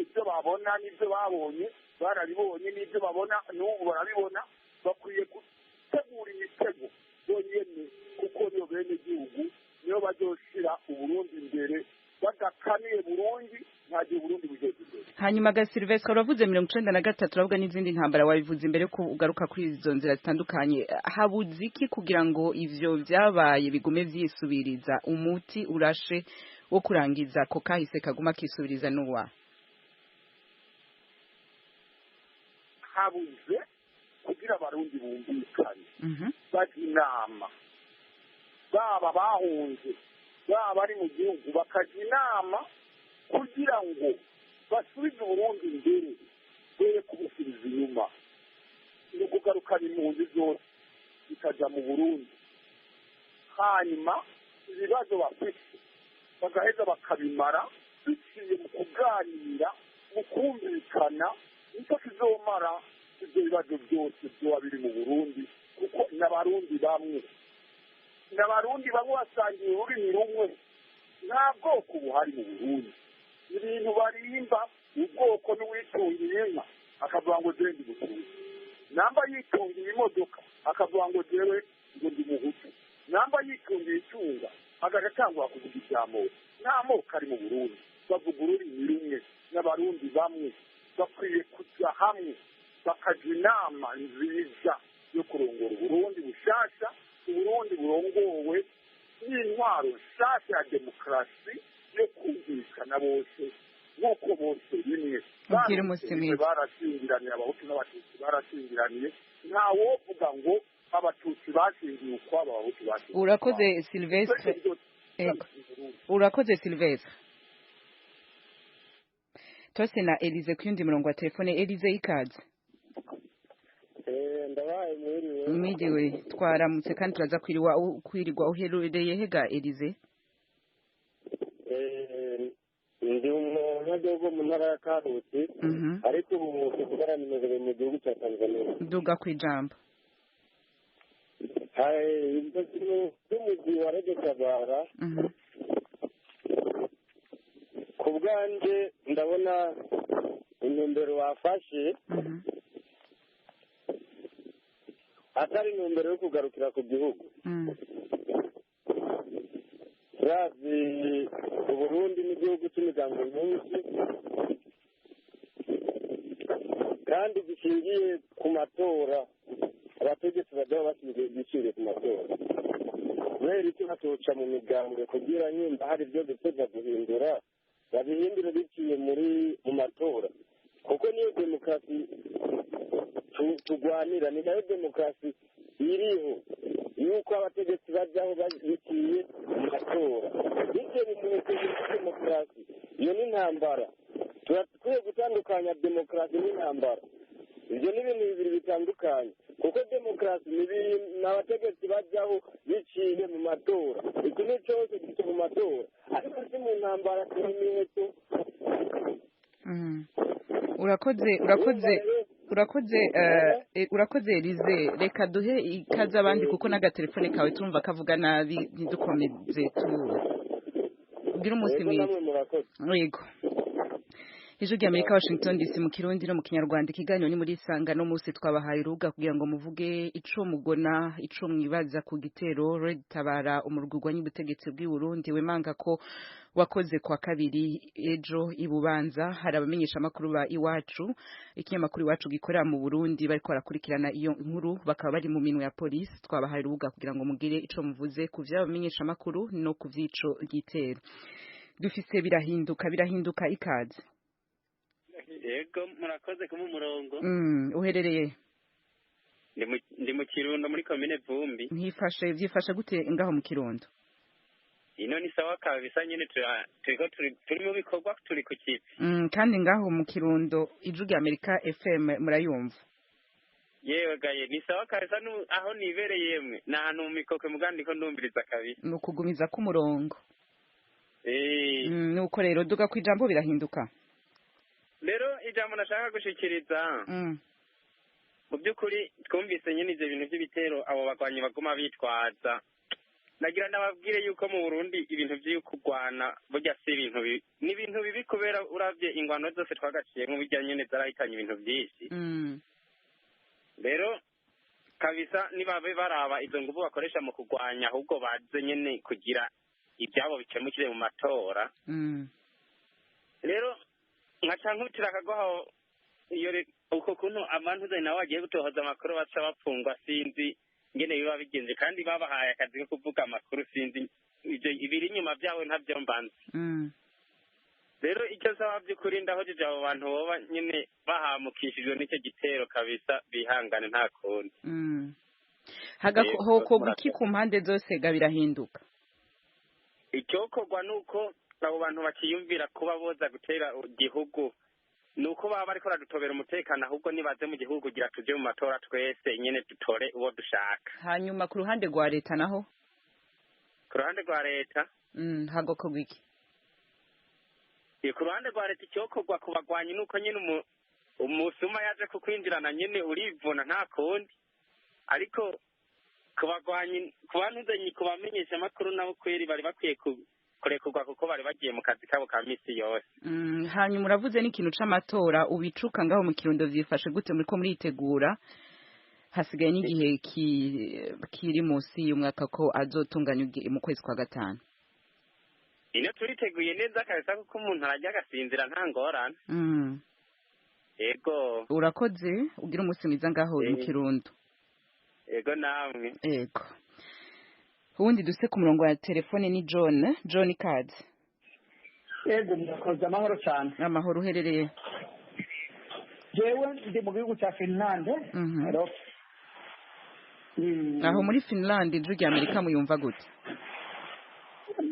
ibyo babona n'ibyo babonye barabibonye, n'ibyo babona n'ubu barabibona. Bakwiye gutegura imitego bonyene, kuko niyo bene gihugu niyo bazoshira Uburundi imbere. Badakaniye Burundi, nta gihe Burundi bugeze imbere. Hanyuma ga Silvestre, uravuze 93, uravuga n'izindi ntambara, wabivuze imbere ko ugaruka kuri izo nzira zitandukanye. Habuze iki kugira ngo ivyo vyabaye bigume vyisubiriza? Umuti urashe wo kurangiza ko kahise kaguma kisubiriza n'uwa? Habuze kugira abarundi bumvikane, bajya inama, baba bahunze baba bari mu gihugu, bakajya inama kugira ngo basubize Uburundi imbere, bere kubusubiza inyuma. Ni ukugarukana impunzi zose zikajya mu Burundi, hanyuma ibibazo bafite bagaheza bakabimara biciye mu kuganira, mu kumvikana. Nicyo kizomara ibyo bibazo byose byoba biri mu Burundi, kuko n'abarundi bamwe, n'abarundi bamwe basangiye ururimi rumwe. Nta bwoko buhari mu Burundi. Ibintu barimba ubwoko n'uwitungiye inka akavuga ngo jewe ndi Mututsi, namba yitungiye imodoka akavuga ngo jewe ngo ndi Muhutu, namba yitungiye icunga agaca atangura kuvuga iby'amoko. Nta moko ari mu Burundi, bavuga ururimi rumwe, n'abarundi bamwe. Bakwiye kujya hamwe bakajya inama nziza yo kurongora Uburundi bushasha, Uburundi burongowe n'intwaro nshasha ya demokarasi yo kumvikana bose nk'uko bose rimwe barashyingiraniye, Abahutu n'Abatutsi barashyingiraniye. Nta wovuga ngo Abatutsi bashingiye ukwabo, Abahutu bashingiye. Urakoze Silvestre. Urakoze Silvestre. Tose na Elize kuyundi murongo wa telefone. Elize, ikaze. Ndabaye, mwiriwe. Mwiriwe, twaramutse kandi turaza kwirirwa. Uherereye hega Elize? Ndi umunyagihugu mu ntara ya Karusi, ariko ubu tuvugana nimezewe mu gihugu cya Tanzania. Duga ku ijambo. By'umugwi wa Tabara, ku bwanjye ndabona intumbero wafashe atari intumbero yo kugarukira ku gihugu. Turazi Uburundi n'igihugu cy'imiryango myinshi kandi gishingiye ku matora, abategetsi bajyaho bashingiye ku matora. Kubera icyo batoca mu migambwe kugira nyimba hari ibyo bifuza guhindura, babihindure biciye muri mu matora, kuko niyo demokarasi turwanira, ni nayo demokarasi iriho yuko abategetsi bajyaho biciye mu matora. Bityo mu demokarasi iyo ni intambara. Turakwiye gutandukanya demokarasi n'intambara. Ibyo ni ibintu bibiri bitandukanye, kuko demokarasi ni abategetsi bajyaho biciye mu matora, ikintu cyose gica mu matora, ariko si mu ntambara n'imiheto. Urakoze, urakoze, urakoze, urakoze Elize. Reka duhe ikaze abandi, kuko n'agatelefone kawe turumva kavuga nabi, ntidukomeze. Tubwire umunsi mwiza. Yego. Ijwi rya Amerika, Washington DC, mu Kirundi no mu Kinyarwanda. Ikiganiro ni muri Isanga. No munsi twabahaye urubuga kugira ngo muvuge ico mugona, ico mwibaza ku gitero Red Tabara, umurwi urwanya ubutegetsi bw'i Burundi, wemanga ko wakoze kwa kabiri ejo i Bubanza. Hari abamenyesha makuru ba Iwacu, ikinyamakuru Iwacu gikorera mu Burundi, bariko barakurikirana iyo nkuru, bakaba bari mu minwe ya polisi. Twabahaye urubuga kugira ngo mugire ico muvuze ku vy'abamenyesha makuru no ku vy'ico gitero. Dufise Birahinduka. Birahinduka, ikaze. Yego, murakoze kuma umurongo. Uherereye? Ndi mu Kirundo, muri komine Vumbi. Ntifashe, vyifashe gute ngaho mu Kirundo? Ino ni sawa kabisa nyene, turiko turi mu bikorwa, turi ku kivi. Kandi ngaho mu Kirundo Ijwi rya Amerika FM murayumva? Yewe gaye, ni sawa kabisa. Aho nibereye yemwe ni ahantu mu mikokwe, mugandi ndiko ndumviriza kabisa. Ni ukugumiza k'umurongo. Nuko rero duga kwijambo, Birahinduka. Rero ijambo nashaka gushikiriza, mu by'ukuri twumvise nyine ivyo bintu by'ibitero abo bagwanyi baguma bitwaza. Nagira ndababwire yuko mu Burundi ibintu vyo kurwana burya si ibintu bibi, ni ibintu bibi, kubera uravye ingwano zose twagaciyemwo burya nyene zarahitanye ibintu vyinshi. Rero kabisa nibabe baraba izo nguvu bakoresha mu kurwanya, ahubwo baze nyene kugira ibyabo bikemukire mu matora. Rero nkaca nkubitira akagoho iyo uko kuntu abantu nawe bagiye gutohoza amakuru baca bapfungwa, sinzi ngene biba bigenze, kandi babahaye akazi ko kuvuga amakuru. Sinzi ibyo ibiri inyuma byawe, ntabyo mbanza. Rero icyo nsaba by'ukuri, ndahojeje abo bantu boba nyene bahamukishijwe n'icyo gitero, kabisa bihangane, nta kundi. Hokorwa iki ku mpande zose ga Birahinduka? Icyokorwa ni uko abo bantu bakiyumvira kuba boza gutera igihugu, ni uko baba bariko baradutobera umutekano. Ahubwo nibaze mu gihugu kugira tuje mu matora twese nyene, dutore uwo dushaka. Hanyuma ku ruhande rwa leta naho? Ku ruhande rwa leta, Hagokorwa iki? Ku ruhande rwa leta, icyokorwa ku bagwanyi ni uko nyene umusuma yaje kukwinjirana nyene urivuna, nta kundi. Ariko ku bagwanyi, ku bantuzenyi, ku bamenyesha amakuru nabo kweri bari bakwiye kurekurwa, kuko bari bagiye mu kazi kabo ka misi yose. Hanyuma uravuze n'ikintu c'amatora. Ubicuka ngaho mu Kirundo vyifashe gute? Muriko muritegura? Hasigaye n'igihe kiri munsi y'umwaka ko azotunganya mu kwezi kwa gatanu. Ino turiteguye neza kabisa, kuko umuntu arajya agasinzira, nta ngorane. Yego. Urakoze, ugira umunsi mwiza ngaho mu Kirundo. Yego, namwe. Yego. Ubundi duse ku murongo wa telefone ni John. John Card. Yego, murakoze, amahoro cyane. Amahoro. Uherereye? Jewe ndi mu gihugu cya Finland. Aho muri Finland Ijwi rya Amerika muyumva gute?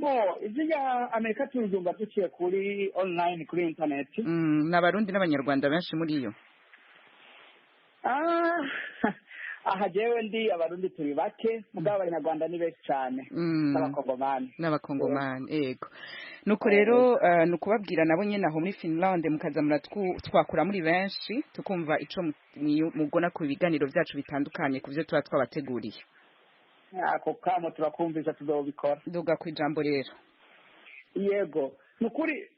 Bo, Ijwi rya Amerika turyumva duciye kuri online, kuri internet. Ni Abarundi n'Abanyarwanda benshi muri iyo? Aha jewe ndi, Abarundi turi bake, mugabo Abanyarwanda ni benshi cyane, n'Abakongomani. N'Abakongomani, yego. Nuko rero ni ukubabwira nabo nyene aho muri Finland mukaza muratwakura muri benshi, tukumva ico mugona ku biganiro vyacu bitandukanye, ku vyo tuba twabateguriye. Ako kamo turakumvisa, tuzobikora. Duga ku ijambo rero. Yego, ni ukuri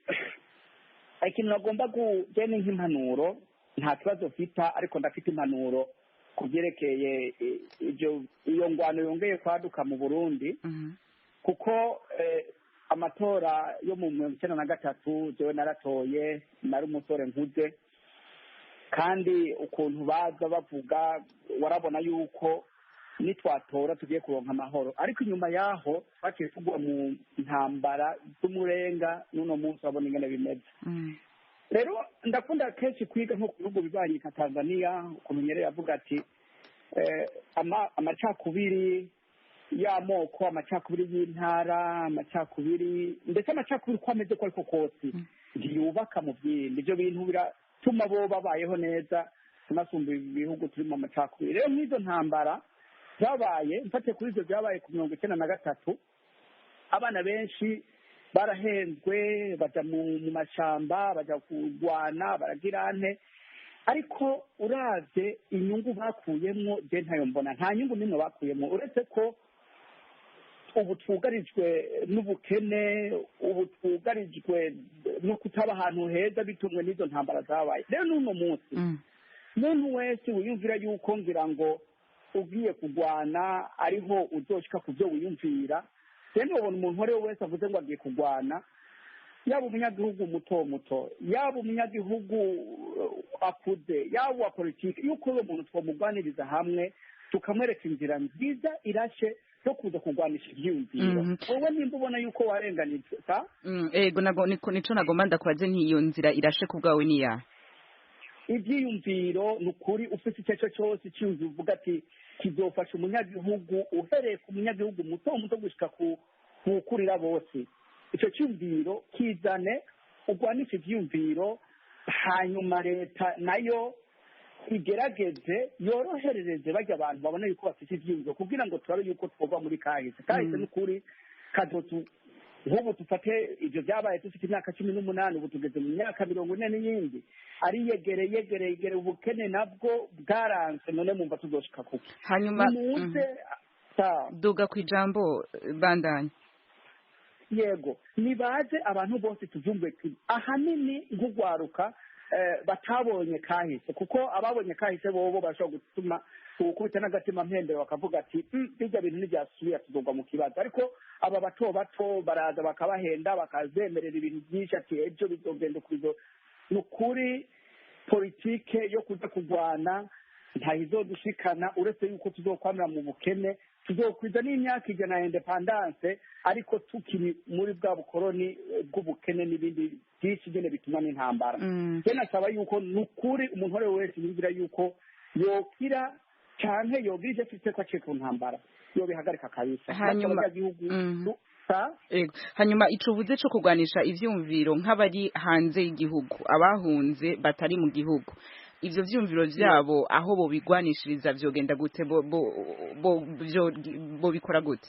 ikintu nagomba kugena nk'impanuro, nta kibazo mfita, ariko ndafite impanuro ku byerekeye ibyo iyo ngwano yongeye kwaduka mu Burundi, kuko amatora yo mu 93 jewe naratoye, nari umusore nkuze, kandi ukuntu baza bavuga warabona yuko nitwatora tugiye kuronka amahoro. Ariko inyuma yaho baciye tugwa mu ntambara z'umurenga, n'uno munsi urabona ingene bimeze. Rero ndakunda kenshi kwiga nko ku bihugu bibanyi nka Tanzania, ukuntu Nyerere avuga ati amacakubiri y'amoko, amacakubiri y'intara, amacakubiri, ndetse amacakubiri uko ameze ko ariko kose. Ntiyubaka mu byindi. Ibyo bintu biratuma bo babayeho neza, tunasumba ibihugu turi mu macakubiri. Rero nk'izo ntambara zabaye, mfate kuri ibyo byabaye ku 93, abana benshi barahenzwe, bajya mu mashamba, bajya kurwana, baragira ante, ariko uravye inyungu bakuyemwo, je ntayo mbona. Nta nyungu n'imwe bakuyemwo, uretse ko ubu twugarijwe n'ubukene, ubu twugarijwe no kutaba ahantu heza bitumwe n'izo ntambara zabaye. Rero n'uno munsi, muntu wese wiyumvira yuko ngira ngo ugiye kurwana ariho uzoshika ku byo wiyumvira, rero ubona umuntu uwo ari we wese avuze ngo agiye kurwana, yaba umunyagihugu muto muto, yaba umunyagihugu akuze, yaba uwa politiki, yuko uwo muntu twamugwaniriza hamwe, tukamwereka inzira nziza irashe yo kuza kurwanisha ivyiyumviro. Wowe nimba ubona yuko warenganijwe sa Ego, nago nico nagomba ndakwaze, ntiyo nzira irashe ku bwawe niya? Ivyiyumviro ni ukuri, ufite icyo cyo cyose icyiyumviro uvuga ati kizofasha umunyagihugu, uhereye ku munyagihugu muto muto gushika ku kuwukurira bose, icyo cyumviro kizane, urwanishe ivyiyumviro, hanyuma leta nayo igerageze yoroherereze bajya abantu babona yuko bafite ivyiyumviro, kugira ngo turabe yuko twova muri kahise. Kahise n'ukuri kazotu. Nk'ubu dufate ibyo byabaye dufite imyaka 18, ubu tugeze mu myaka 40 n'iyindi, ari yegere yegere yegere, ubukene nabwo bwaranse. None mumva tuzoshika kuki? Hanyuma nimuze. Duga ku ijambo, bandanya. Yego, nibaze abantu bose tuvyumve kimwe, ahanini nk'ugwaruka batabonye kahise, kuko ababonye kahise bobo bashobora gutuma gukubita n'agatima mpembero, bakavuga ati bijya bintu ntibyasubira, tuzogwa mu kibazo. Ariko aba bato bato baraza bakabahenda, bakazemerera ibintu byinshi, ati ejo bizogenda uko. Ni ukuri, politike yo kuza kurwana ntayizodushikana, uretse yuko tuzokwamira mu bukene, tuzokwiza n'imyaka 100 ya indépendance, ariko tukiri muri bwa bukoroni bw'ubukene n'ibindi byinshi nyine bituma n'intambara. Je nasaba yuko ni ukuri umuntu uwo ari we wese yumvira yuko yokira canke yogira ivyo afise ko aciye ku ntambara, yobihagarika kabisa. Hanyuma abanyagihugu Ego. Hanyuma ico uvuze co kurwanisha ivyumviro, nk'abari hanze y'igihugu, abahunze batari mu gihugu, ivyo vyumviro vyabo aho bobigwanishiriza vyogenda gute? Bo bikora gute?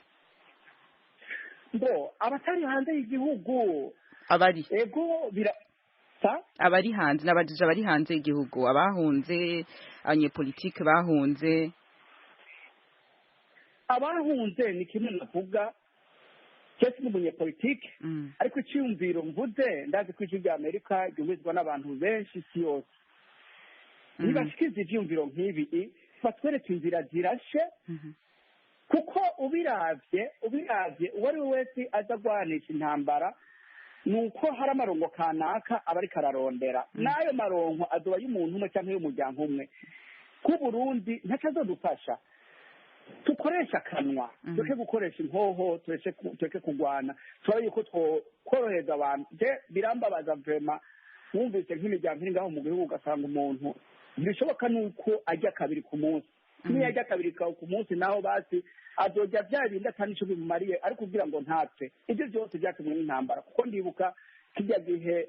Bo abatari hanze y'igihugu? Abari Ego, bira sa abari hanze, nabajije abari hanze y'igihugu, abahunze, abanyepolitike bahunze. Abahunze ni kimwe navuga, cyese ni umunyepolitike, ariko icyiyumviro mvuze, ndazi ko ijwi rya Amerika ryumvizwa n'abantu benshi isi yose, nibashikiza ivyiyumviro nk'ibi, batwereke inzira zirashe, kuko ubiravye uwo ari we wese aza agwanisha intambara, ni uko hari amarongo kanaka aba ariko ararondera, n'ayo maronko azoba y'umuntu umwe canke y'umuryango umwe. Ku Burundi ntaco azodufasha. Tukoresha akanwa, tureke gukoresha inkoho, tureke kurwana, turabe yuko twokorohereza abantu. Je birambabaza vraiment, wumvise nk'imiryango iri ngaho mu gihugu, ugasanga umuntu ntibishoboka nuko arya kabiri ku munsi. Niyo arya kabiri ku munsi naho, basi azorya bya bindi atari nico bimumariye, ariko kugira ngo ntapfe. Ibyo byose byatumwe n'intambara, kuko ndibuka kirya gihe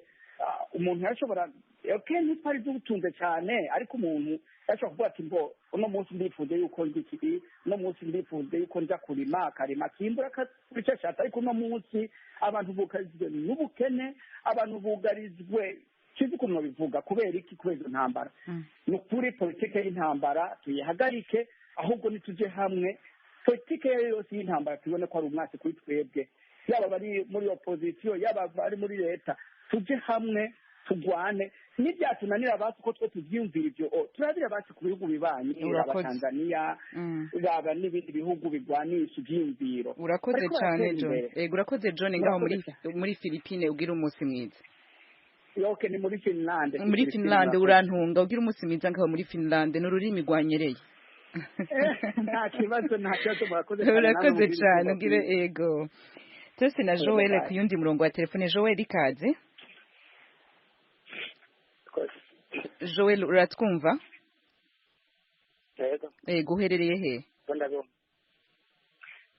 umuntu yashobora, okay, ntitwari dutunze cyane, ariko umuntu yashobora kuvuga ati ngo uno munsi ndifuje yuko ndya iki, uno munsi ndifuje yuko nja kurima, akarima, akimbura, akakora icyo ashatse. Ariko uno munsi abantu bugarijwe n'ubukene, abantu bugarijwe, sinzi ukuntu babivuga. Kubera iki? Kubera izo ntambara. Ni ukuri, politike y'intambara tuyihagarike, ahubwo nituje hamwe. Politike yose y'intambara tubone ko ari umwasi kuri twebwe, yaba bari muri opposition, yaba bari muri leta, tuje hamwe tugwane. N'ibyatunanira basi uko twe tuvyiyumvira ivyo, turabira basi ku bihugu bibanyi, raba Tanzania, raba n'ibindi bihugu bigwanisha ivyiyumviro. Urakoze Bariko cyane, baratera John. imbere. Ego, urakoze John, ngaho muri Urakoze. muri Philippine. Ugira umunsi mwiza. Okay, ni muri Finland. Muri Finland, urantunga. Ugira umunsi mwiza ngaho muri Finland, n'ururimi rwanyereye. Nta kibazo, nta kibazo, murakoze cyane, namwe Urakoze mugire cyane. ibikorwa Ugire byiza. Ego, twese na Yego, Joel bye. ku yundi murongo wa telefone. Joel, ikaze. Joel, uratwumva? Yego. Ego, uherereye he? Ndabona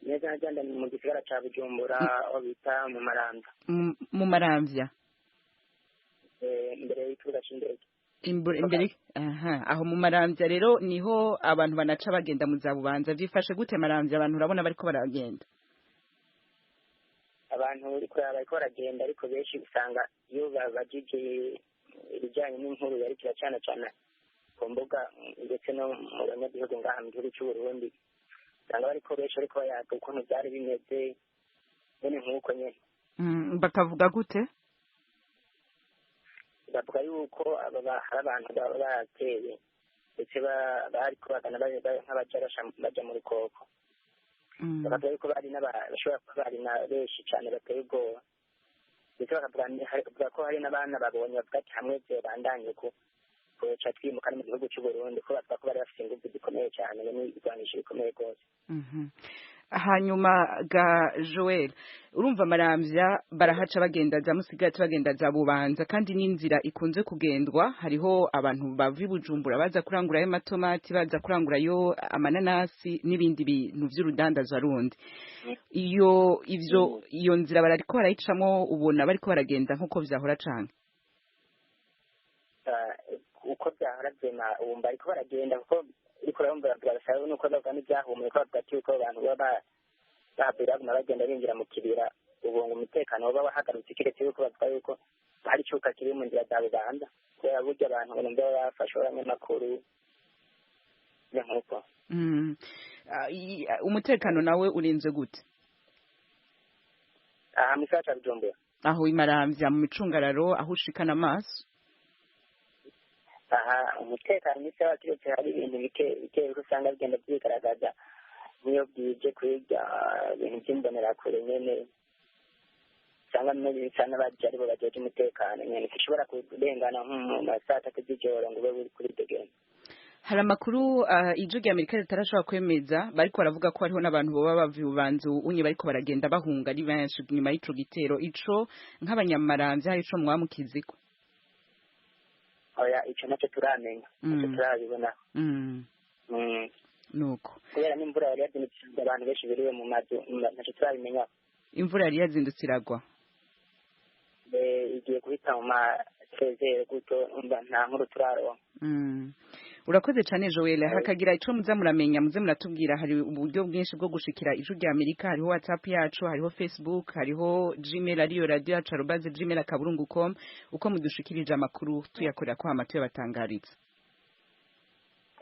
neza nagenda mu gisagara ca Bujumbura, aho bita mu Maramvya. Mu Maramvya. Imbere y'ikibuga c'indege. Imbere aha aho mu Maramvya rero niho abantu banaca bagenda mu za Bubanza. Vyifashe gute Maramvya, abantu urabona bariko baragenda? Abantu bariko baragenda, ariko benshi usanga iyo babajije ibijyanye n'inkuru yariko iracana cana ku mbuga ndetse no mu banyagihugu ngaha mu gihugu c'u Burundi, usanga bariko benshi bariko bayaga ukuntu vyari bimeze nyene nk'uko nyene. Bakavuga gute? Bavuga yuko hari abantu baba bateye ndetse bariko bagana nk'abaja baja mu rukoko. Bakavuga yuko bari bashobora kuba bari na benshi cane bateye ubwoba, ndetse bakavuga ko hari n'abana babonye bavuga ati hamwe vyobandanye uku twoca twimuka no mu gihugu c'u Burundi, ko bavuga ko bari bafise inguvu zikomeye cane n'ibigwanisho bikomeye rwose. Hanyuma ga Joel, urumva Maramvya barahaca bagenda za Musigati, bagenda za Bubanza, kandi n'inzira ikunze kugendwa. Hariho abantu bava i Bujumbura baza kurangurayo amatomati, baza kurangurayo amananasi n'ibindi bintu vy'urudandazwa rundi. Iyo ivyo iyo nzira barariko barayicamwo, ubona bariko baragenda nkuko vyahora canke? Uko vyahora vyema ubu bariko baragenda, kuko uriko urabumva bavuga basaba nuko bavuga n'ivyahumuye, ko bavuga ati yuko abantu baba bahavuye baguma bagenda binjira mu kibira, ubu ngo umutekano woba wahagarutse, kiretse yuko bavuga yuko hari icuka kiri mu nzira za Bubanza, kubera burya abantu ngo numva baba bafashwe abanyamakuru nkuko. Umutekano nawe urinze gute? Aha mu gisagara ca Bujumbura, aho i Maramvya mu micungararo aho ushikana amaso? Aha umutekano ni sawa, kiretse hari ibintu bike bike usanga bigenda vyigaragaza niyo bwije kwiga ibintu vy'imbonerakure nyene, usanga bisa n'abaje aribo bajeje umutekano nyene, ntushobora kurengana nko mu ma 3:00 z'ijoro ngo ube uri kuri degene. Hari amakuru ijwi rya Amerika ritarashobora kwemeza, bariko baravuga ko hariho n'abantu boba bava i Bubanza unye bariko baragenda bahunga ari benshi nyuma y'ico gitero. Ico nk'abanyamaramvya hari ico mwamukiziko? Oya, ico naco turamenya, naco turabibona. Nuko kubera n'imvura yari yazindutse, abantu benshi biriwe mu mazu, naco turabimenya. Imvura yari yazindutse iragwa? Igiye guhita mu ma 13 gutyo, nta nkuru turaronka. Urakoze cane Joel. Hakagira ico muza muramenya muze muratubwira. Hari uburyo bwinshi bwo gushikira ijwi rya Amerika, hariho WhatsApp yacu, hariho Facebook, hariho Gmail ariyo radio yacu @gmail.com. Uko mudushikirije amakuru tuyakorera ko hama tuyabatangariza.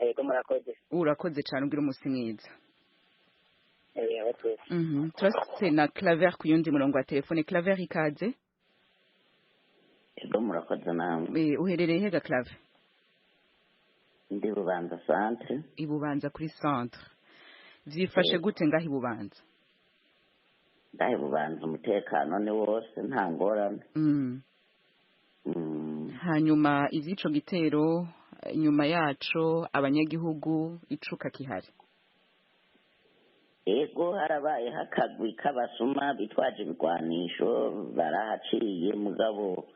Yego, murakoze. Urakoze cane, ugira umusi mwiza. Turase na Claver ku yundi murongo wa telefone. Claver, ikaze. Yego, murakoze namwe. Uherereye hega Claver? Ndi Bubanza centre. I Bubanza kuri centre. Vyifashe gute ngaho i Bubanza? Ngaho i Bubanza umutekano ni wose, nta ngorane. Hanyuma ivy'ico gitero, nyuma yaco abanyagihugu icuka kihari? Ego, harabayeho akagwi k'abasuma bitwaje ibigwanisho, barahaciye, mugabo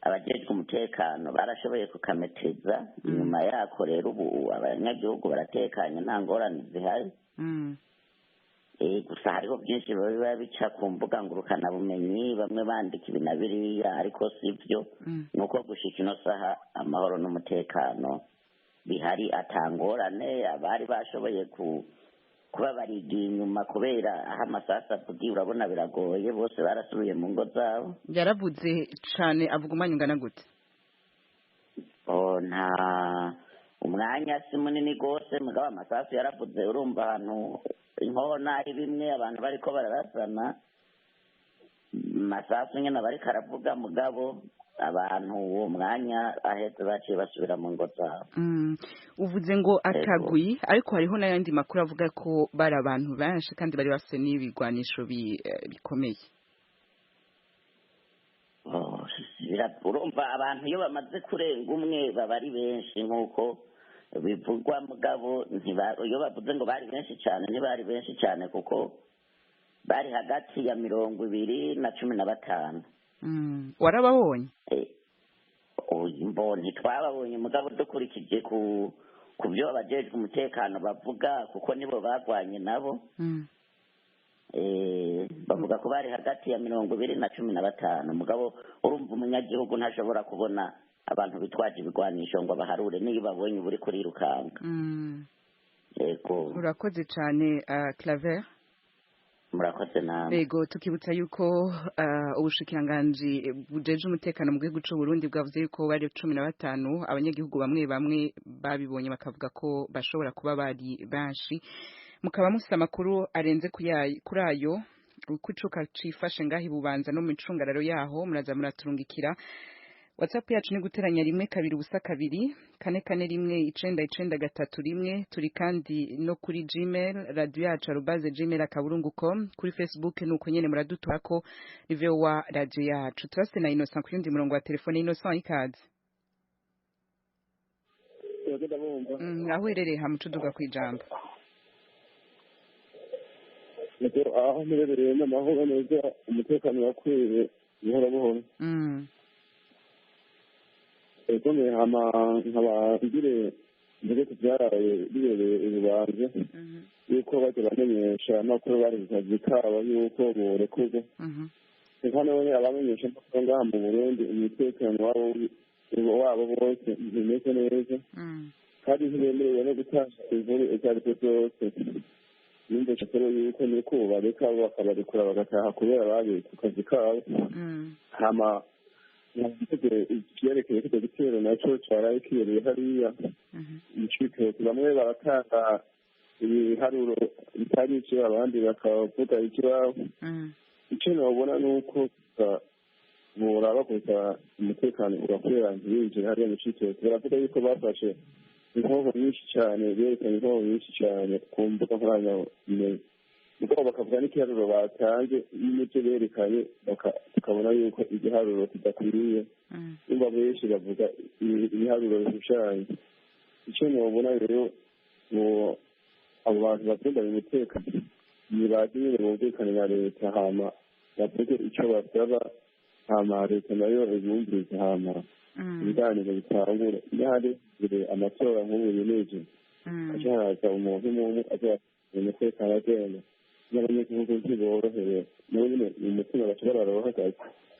abajejwe umutekano barashoboye kukameteza. Nyuma yako rero ubu abanyagihugu baratekanye, nta ngorane zihari. Gusa hariho byinshi biba bica ku mbuga ngurukanabumenyi, bamwe bandika ibi na biriya, ariko si byo. Nuko gushika ino saha amahoro n'umutekano bihari, atangorane. Abari bashoboye kuba barigiye inyuma kubera aho amasasu avugiye, urabona biragoye, bose barasubiye mu ngo zabo. Yaravuze cane, avuga umwanya ungana gute? Nta umwanya si munini rwose, mugabo amasasu yaravuze, urumva ahantu inkono ari bimwe abantu bariko bararasana, amasasu nyene bariko aravuga, mugabo abantu uwo mwanya ahetse baciye basubira mu ngo zabo. Uvuze ngo akagwi, ariko hariho n'ayandi makuru avuga ko bari abantu benshi kandi bari bafise n'ibigwanisho bikomeye. Urumva abantu iyo bamaze kurenga umwe baba ari benshi nk'uko bivugwa, mugabo iyo bavuze ngo bari benshi cyane ntibari benshi cyane, kuko bari hagati ya 20 na 15. Warababonye? Mbonye, twababonye, mugabo dukurikije ku byo abajejwe umutekano bavuga, kuko nibo bagwanye nabo. Bavuga ko bari hagati ya 20 na 15. Mugabo urumva umunyagihugu ntashobora kubona abantu bitwaje ibigwanisho ngo baharure, niyo babonye buri kurirukanga. Yego, urakoze cyane Claver. Murakoze namwe. Yego, tukibutsa yuko ubushikiranganji bujeje umutekano mu gihugu c'u Burundi bwavuze yuko bari 15, abanyagihugu bamwe bamwe babibonye bakavuga ko bashobora kuba bari benshi. Mukaba mufite amakuru arenze kuri ayo uko icuka cifashe ngaho ibubanza no mu micungararo yaho, muraza muraturungikira. WhatsApp yacu ni guteranya 1 2 0 2 4 4 1 9 9 3 1. Turi kandi no kuri Gmail, radio yacu @gmail.com, kuri Facebook nuko nyene muraduturako VOA radio yacu. Turase na Innocent ku yundi murongo wa telefone. Innocent, ikaze. Aho uherereye hamucuduga kwijambo. Aho mperebereye n'amahoro neza, umutekano wakwiye buhoro buhoro. Ego, hama nkaba ngire mbere ku byaraye bibereye ububanza yuko bajya bamenyesha amakuru bari ku kazi kabo yuko borekurwa. Reka none abamenyesha amakuru ngaha mu Burundi umutekano wabo bose ntimeze neza, kandi ntibemerewe no gutanga inkuru izo ari zo zose. Numvise rero yuko nuko bareka bakabarekura bagataha kubera bari ku kazi kabo. Hama icyerekeye kicyo gitero nacyo cyaraye kibereye hariya mu Cibitoke, bamwe baratanga ibiharuro bitari ivyo, abandi bakavuga ikiwabo. Icyo nobona ni uko boraba gusa umutekano ugakwira ntibinjire hariya mu Cibitoke. Baravuga yuko bafashe inkoho nyinshi cyane, berekanye inkoho nyinshi cyane ku mbuga nkoranyambaga, mugabo bakavuga n'igiharuro batanze n'ibyo berekanye, tukabona yuko igiharuro kidakwiriye. Nimba benshi bavuga ibiharuro bishushanye. Icyo nobona rero ngo abo bantu bakundanye umutekano nibaze nyine bumvikane na leta, hama bavuge icyo basaba, hama leta nayo ibumvirize, hama ibiganiro bitangure. Iyo hari amatora nk'ubu yemeje, haca haraza umuntu umwe aza umutekano agenda, n'abanyagihugu ntiborohewe nabo nyine mu mutima baca barara.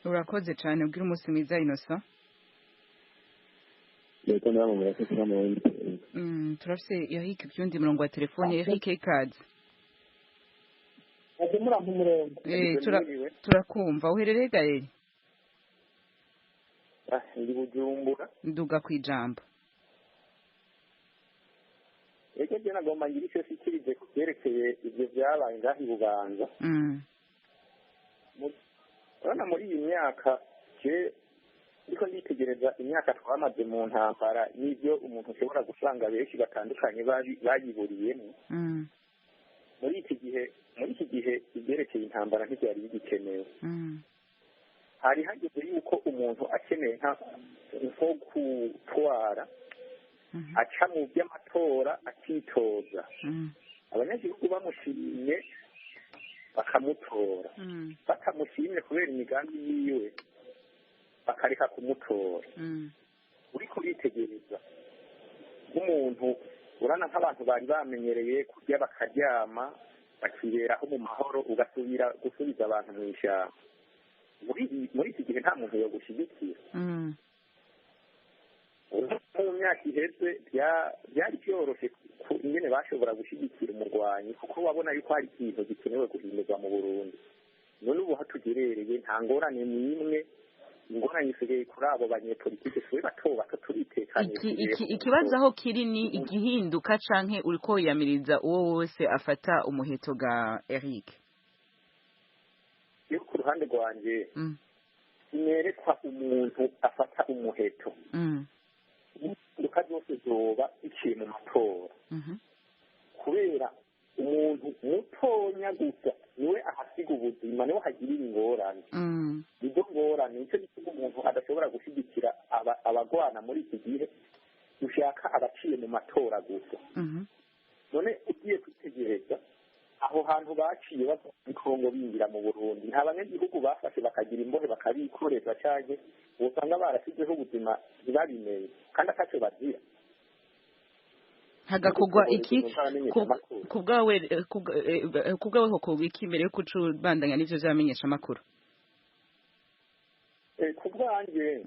Urakoze cyane, ubwira umunsi mwiza Innocent. Yego, namwe murakoze namwe. Turafise Eric ku yundi murongo wa telefone. Eric, ikaze. Turakumva. Uherereye gahe? Ndi Bujumbura. Nduga kwijambo. Ego, je nagomba ngira icyo nshikirije ku byerekeye ibyo byabaye ngaho i Bubanza. Urabona muri iyi myaka je ndiko nditegereza imyaka twamaze mu ntambara n'ibyo umuntu ushobora gusanga benshi batandukanye bayiburiyemo. Muri iki gihe ibyerekeye intambara ntibyari bigikenewe. Hari hageze yuko umuntu akeneye nko gutwara aca mu by'amatora akitoza, abanyagihugu bamushimye bakamutora, batamushimye kubera imigambi yiwe bakareka kumutora. Uriko uritegereza nk'umuntu urana nk'abantu bari bamenyereye kurya bakaryama bakiberaho mu mahoro, ugasubira gusubiza abantu mu ishyamba. Muri iki gihe nta muntu yogushyigikira. Mu myaka iheze byari byoroshye ingene bashobora gushyigikira umurwanyi, kuko wabona yuko hari ikintu gikenewe guhindurwa mu Burundi. None ubu hatugerereye nta ngorane n'imwe, ingorane isigaye kuri abo banyepolitike twe bato bato turitekanye. Ikibazo aho kiri ni igihinduka canke uriko wiyamiriza uwo wose afata umuheto ga Eric? Yo ku ruhande rwanje sinerekwa umuntu afata umuheto. Impinduka zose zoba iciye mu matora, kubera umuntu mutonya gusa niwe ahasiga ubuzima, niwe ahagirira ingorane. Nizo ngorane nicyo gituma umuntu adashobora gushyigikira abagwana muri iki gihe, ushaka abaciye mu matora gusa. None ugiye kwitegereza aho hantu baciye bava muri Kongo binjira mu Burundi, nta banyagihugu bafashe bakagira imbohe bakabikoreza, canke usanga barasizeho ubuzima ntibabimenye kandi ataco bazira. Hagakogwa iki kubwawe kubwawe hokorwa iki mbere yo kucubandanya n'ivyo vyamenyesha amakuru? Kubwanjye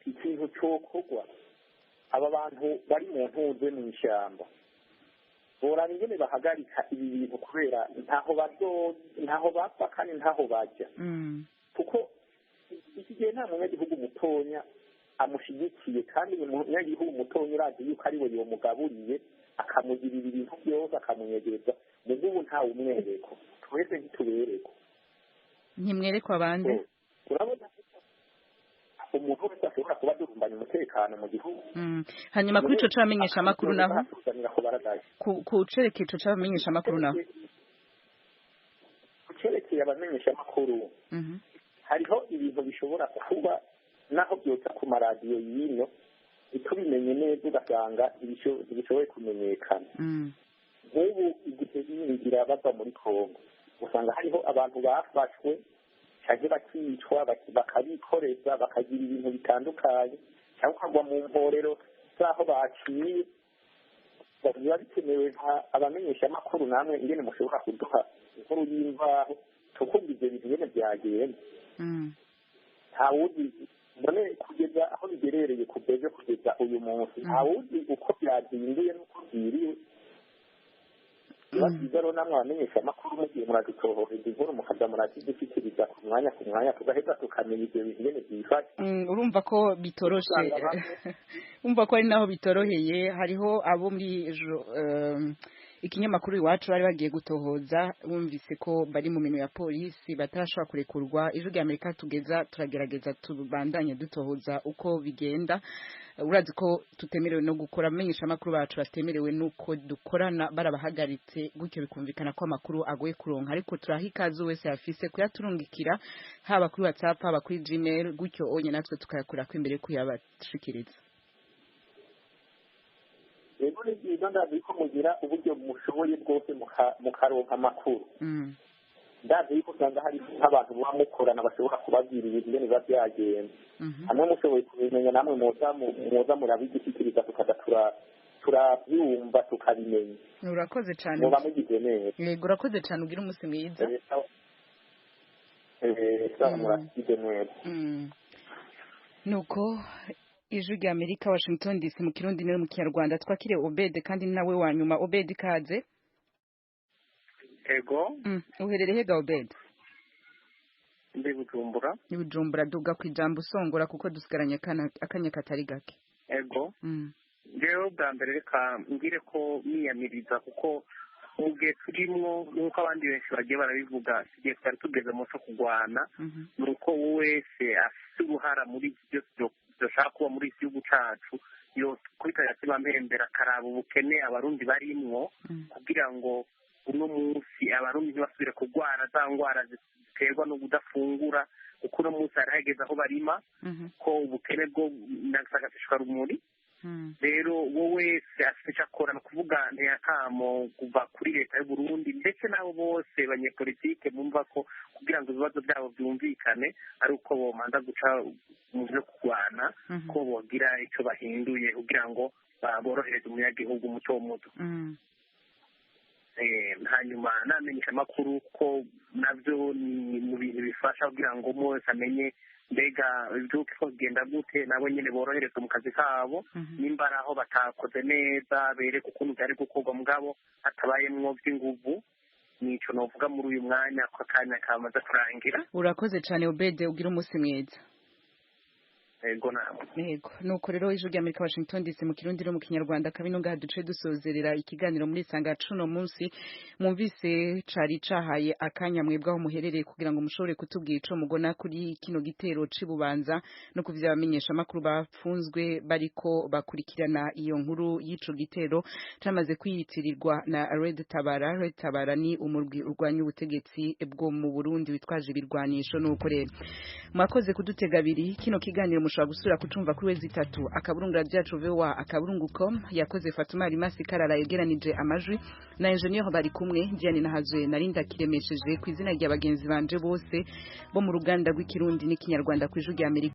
ikintu cokorwa, aba bantu bari mu ntuze mw'ishyamba boraba ingene bahagarika ibi bintu, kubera ntaho bazo ntaho bapfa kandi ntaho bajya, kuko iki gihe nta munyagihugu mutonya amushigikiye, kandi umunyagihugu mutonya urazi yuko ari we yomugaburiye, akamugirira ibintu byose, akamunyegereza. Mugo ubu ntawe umwereko, twese ntitubereko. Ntimwerekwa abandi. Urabona umuntu wese ashobora kuba adurumbanya umutekano mu gihugu. Hanyuma kuri ico c'abamenyesha amakuru naho, ku cerekeye ico c'abamenyesha amakuru naho, ku cerekeye abamenyesha amakuru, hariho ibintu bishobora kuba naho byotsa ku maradiyo y'ino ntitubimenye neza, ugasanga ntibishoboye kumenyekana. Nk'ubu igihe binjira bava muri Kongo, usanga hariho abantu bafashwe canke bakicwa, bakabikoreza, bakagira ibintu bitandukanye, cyangwa ukagwa mu mporero z'aho baciye. Biba bikenewe nka abamenyesha amakuru namwe ingene mushobora kuduha inkuru y'imvaho, tukumva ivyo bintu ingene vyagenda. Ntawuzi none kugeza aho bigerereye kuva ejo kugeza uyu munsi, ntawuzi uko byazinduye n'uko byiriwe. Biba byiza rero namwe abamenyesha amakuru mugiye muradutohoreza inkuru, mukaza murazidushyikiriza ku mwanya ku mwanya, tugaheza tukamenya ivyo bintu ingene vyifashe. Urumva ko bitoroshe, urumva ko ari naho bitoroheye. Hariho abo muri ikinyamakuru Iwacu bari bagiye gutohoza, bumvise ko bari mu minwe ya polisi, batarashobora kurekurwa. Ijwi rya Amerika tugeza turagerageza tubandanye dutohoza uko bigenda. Urazi ko tutemerewe no gukora, amenyesha amakuru bacu batemerewe nuko dukorana barabahagaritse, gutyo bikumvikana ko amakuru agoye kuronka, ariko turaha ikaze wese yafise kuyaturungikira, haba kuri WhatsApp, haba kuri Gmail, gutyo onye natwe tukayakurako imbere kuyabashikiriza. Rero ni byiza, ndazi ko mugira uburyo mushoboye bwose mukaronka amakuru. Ndazi yuko usanga hari nk'abantu muba mukorana bashobora kubabwira ibintu ingene biba byagenze. Hamwe mushoboye kubimenya, namwe muza murabidushyikiriza, tukaza turabyumva tukabimenya. Urakoze cyane. Muba mugize neza. Yego, urakoze cyane, ugira umunsi mwiza. Sawa, muragize neza. Nuko Ijwi rya Amerika, Washington DC, mu Kirundi no mu Kinyarwanda. Twakire Obed kandi nawe wa nyuma. Obed, kaze. Ego. Uherereye hega, Obed? Ndi Bujumbura. Ni Bujumbura. Duga ku ijambo usongora, kuko dusigaranye akanya katari gake. Ego. Jewe bwa mbere reka mbwire ko niyamiriza, kuko mu gihe turimwo, nk'uko abandi benshi bagiye barabivuga, igihe twari tugeze mu cyo kurwana, ni uko wese afite uruhara muri ibyo byose dushaka kuba muri iki gihugu cacu, yo kwitaya kibampembera akaraba ubukene abarundi barimwo, kugira ngo uno munsi abarundi ntibasubire kurwara za ngwara ziterwa no kudafungura, kuko uno munsi hari hageze aho barima, ko ubukene bwo rumuri. Rero wowe wese afite icyo akora, ni ukuvuga ntiyakamo kuva kuri leta y'u Burundi ndetse n'abo bose banyepolitike bumva ko kugira ngo ibibazo byabo byumvikane ari uko bomanza guca mu byo kurwana, ko bogira icyo bahinduye kugira ngo borohereze umunyagihugu muto muto. Hanyuma namenyesha amakuru ko nabyo ni mu bintu bifasha kugira ngo umwe wese amenye mbega ibyuka ko bigenda gute, nabo nyine boroherezwa mu kazi kabo, nimba ari aho batakoze neza bereke ukuntu byari gukorwa, mugabo hatabayemwo by'inguvu. Nico novuga muri uyu mwanya, ko akanya kamaze kurangira. Urakoze cyane Obede, ugira umunsi mwiza. Ego namwe. Yego, nuko rero Ijwi rya Amerika, Washington DC, mu Kirundi no mu Kinyarwanda, kabino ngaha duce dusozerera ikiganiro muri Sanga cuno munsi. Mwumvise cari cahaye akanya mwebwe aho muherereye kugira ngo mushobore kutubwira ico mugona kuri kino gitero cibubanza no kuvya abamenyesha makuru bafunzwe bariko bakurikirana iyo nkuru y'ico gitero camaze kwiyitirirwa na Red Tabara. Red Tabara ni umurwi urwanya ubutegetsi bwo mu Burundi witwaje ibirwanisho. Nuko rero mwakoze kudutega abiri kino kiganiro, mushobora gusubira kucumva kuri wezi itatu akaburungu ryacu voa akaburungu com. Yakoze Fatuma Rimasi Karara yegeranije amajwi na engineer bari kumwe Diane Nahazwe, narinda kiremesheje ku izina rya bagenzi banje bose bo mu ruganda rw'ikirundi n'ikinyarwanda ku Ijwi rya Amerika.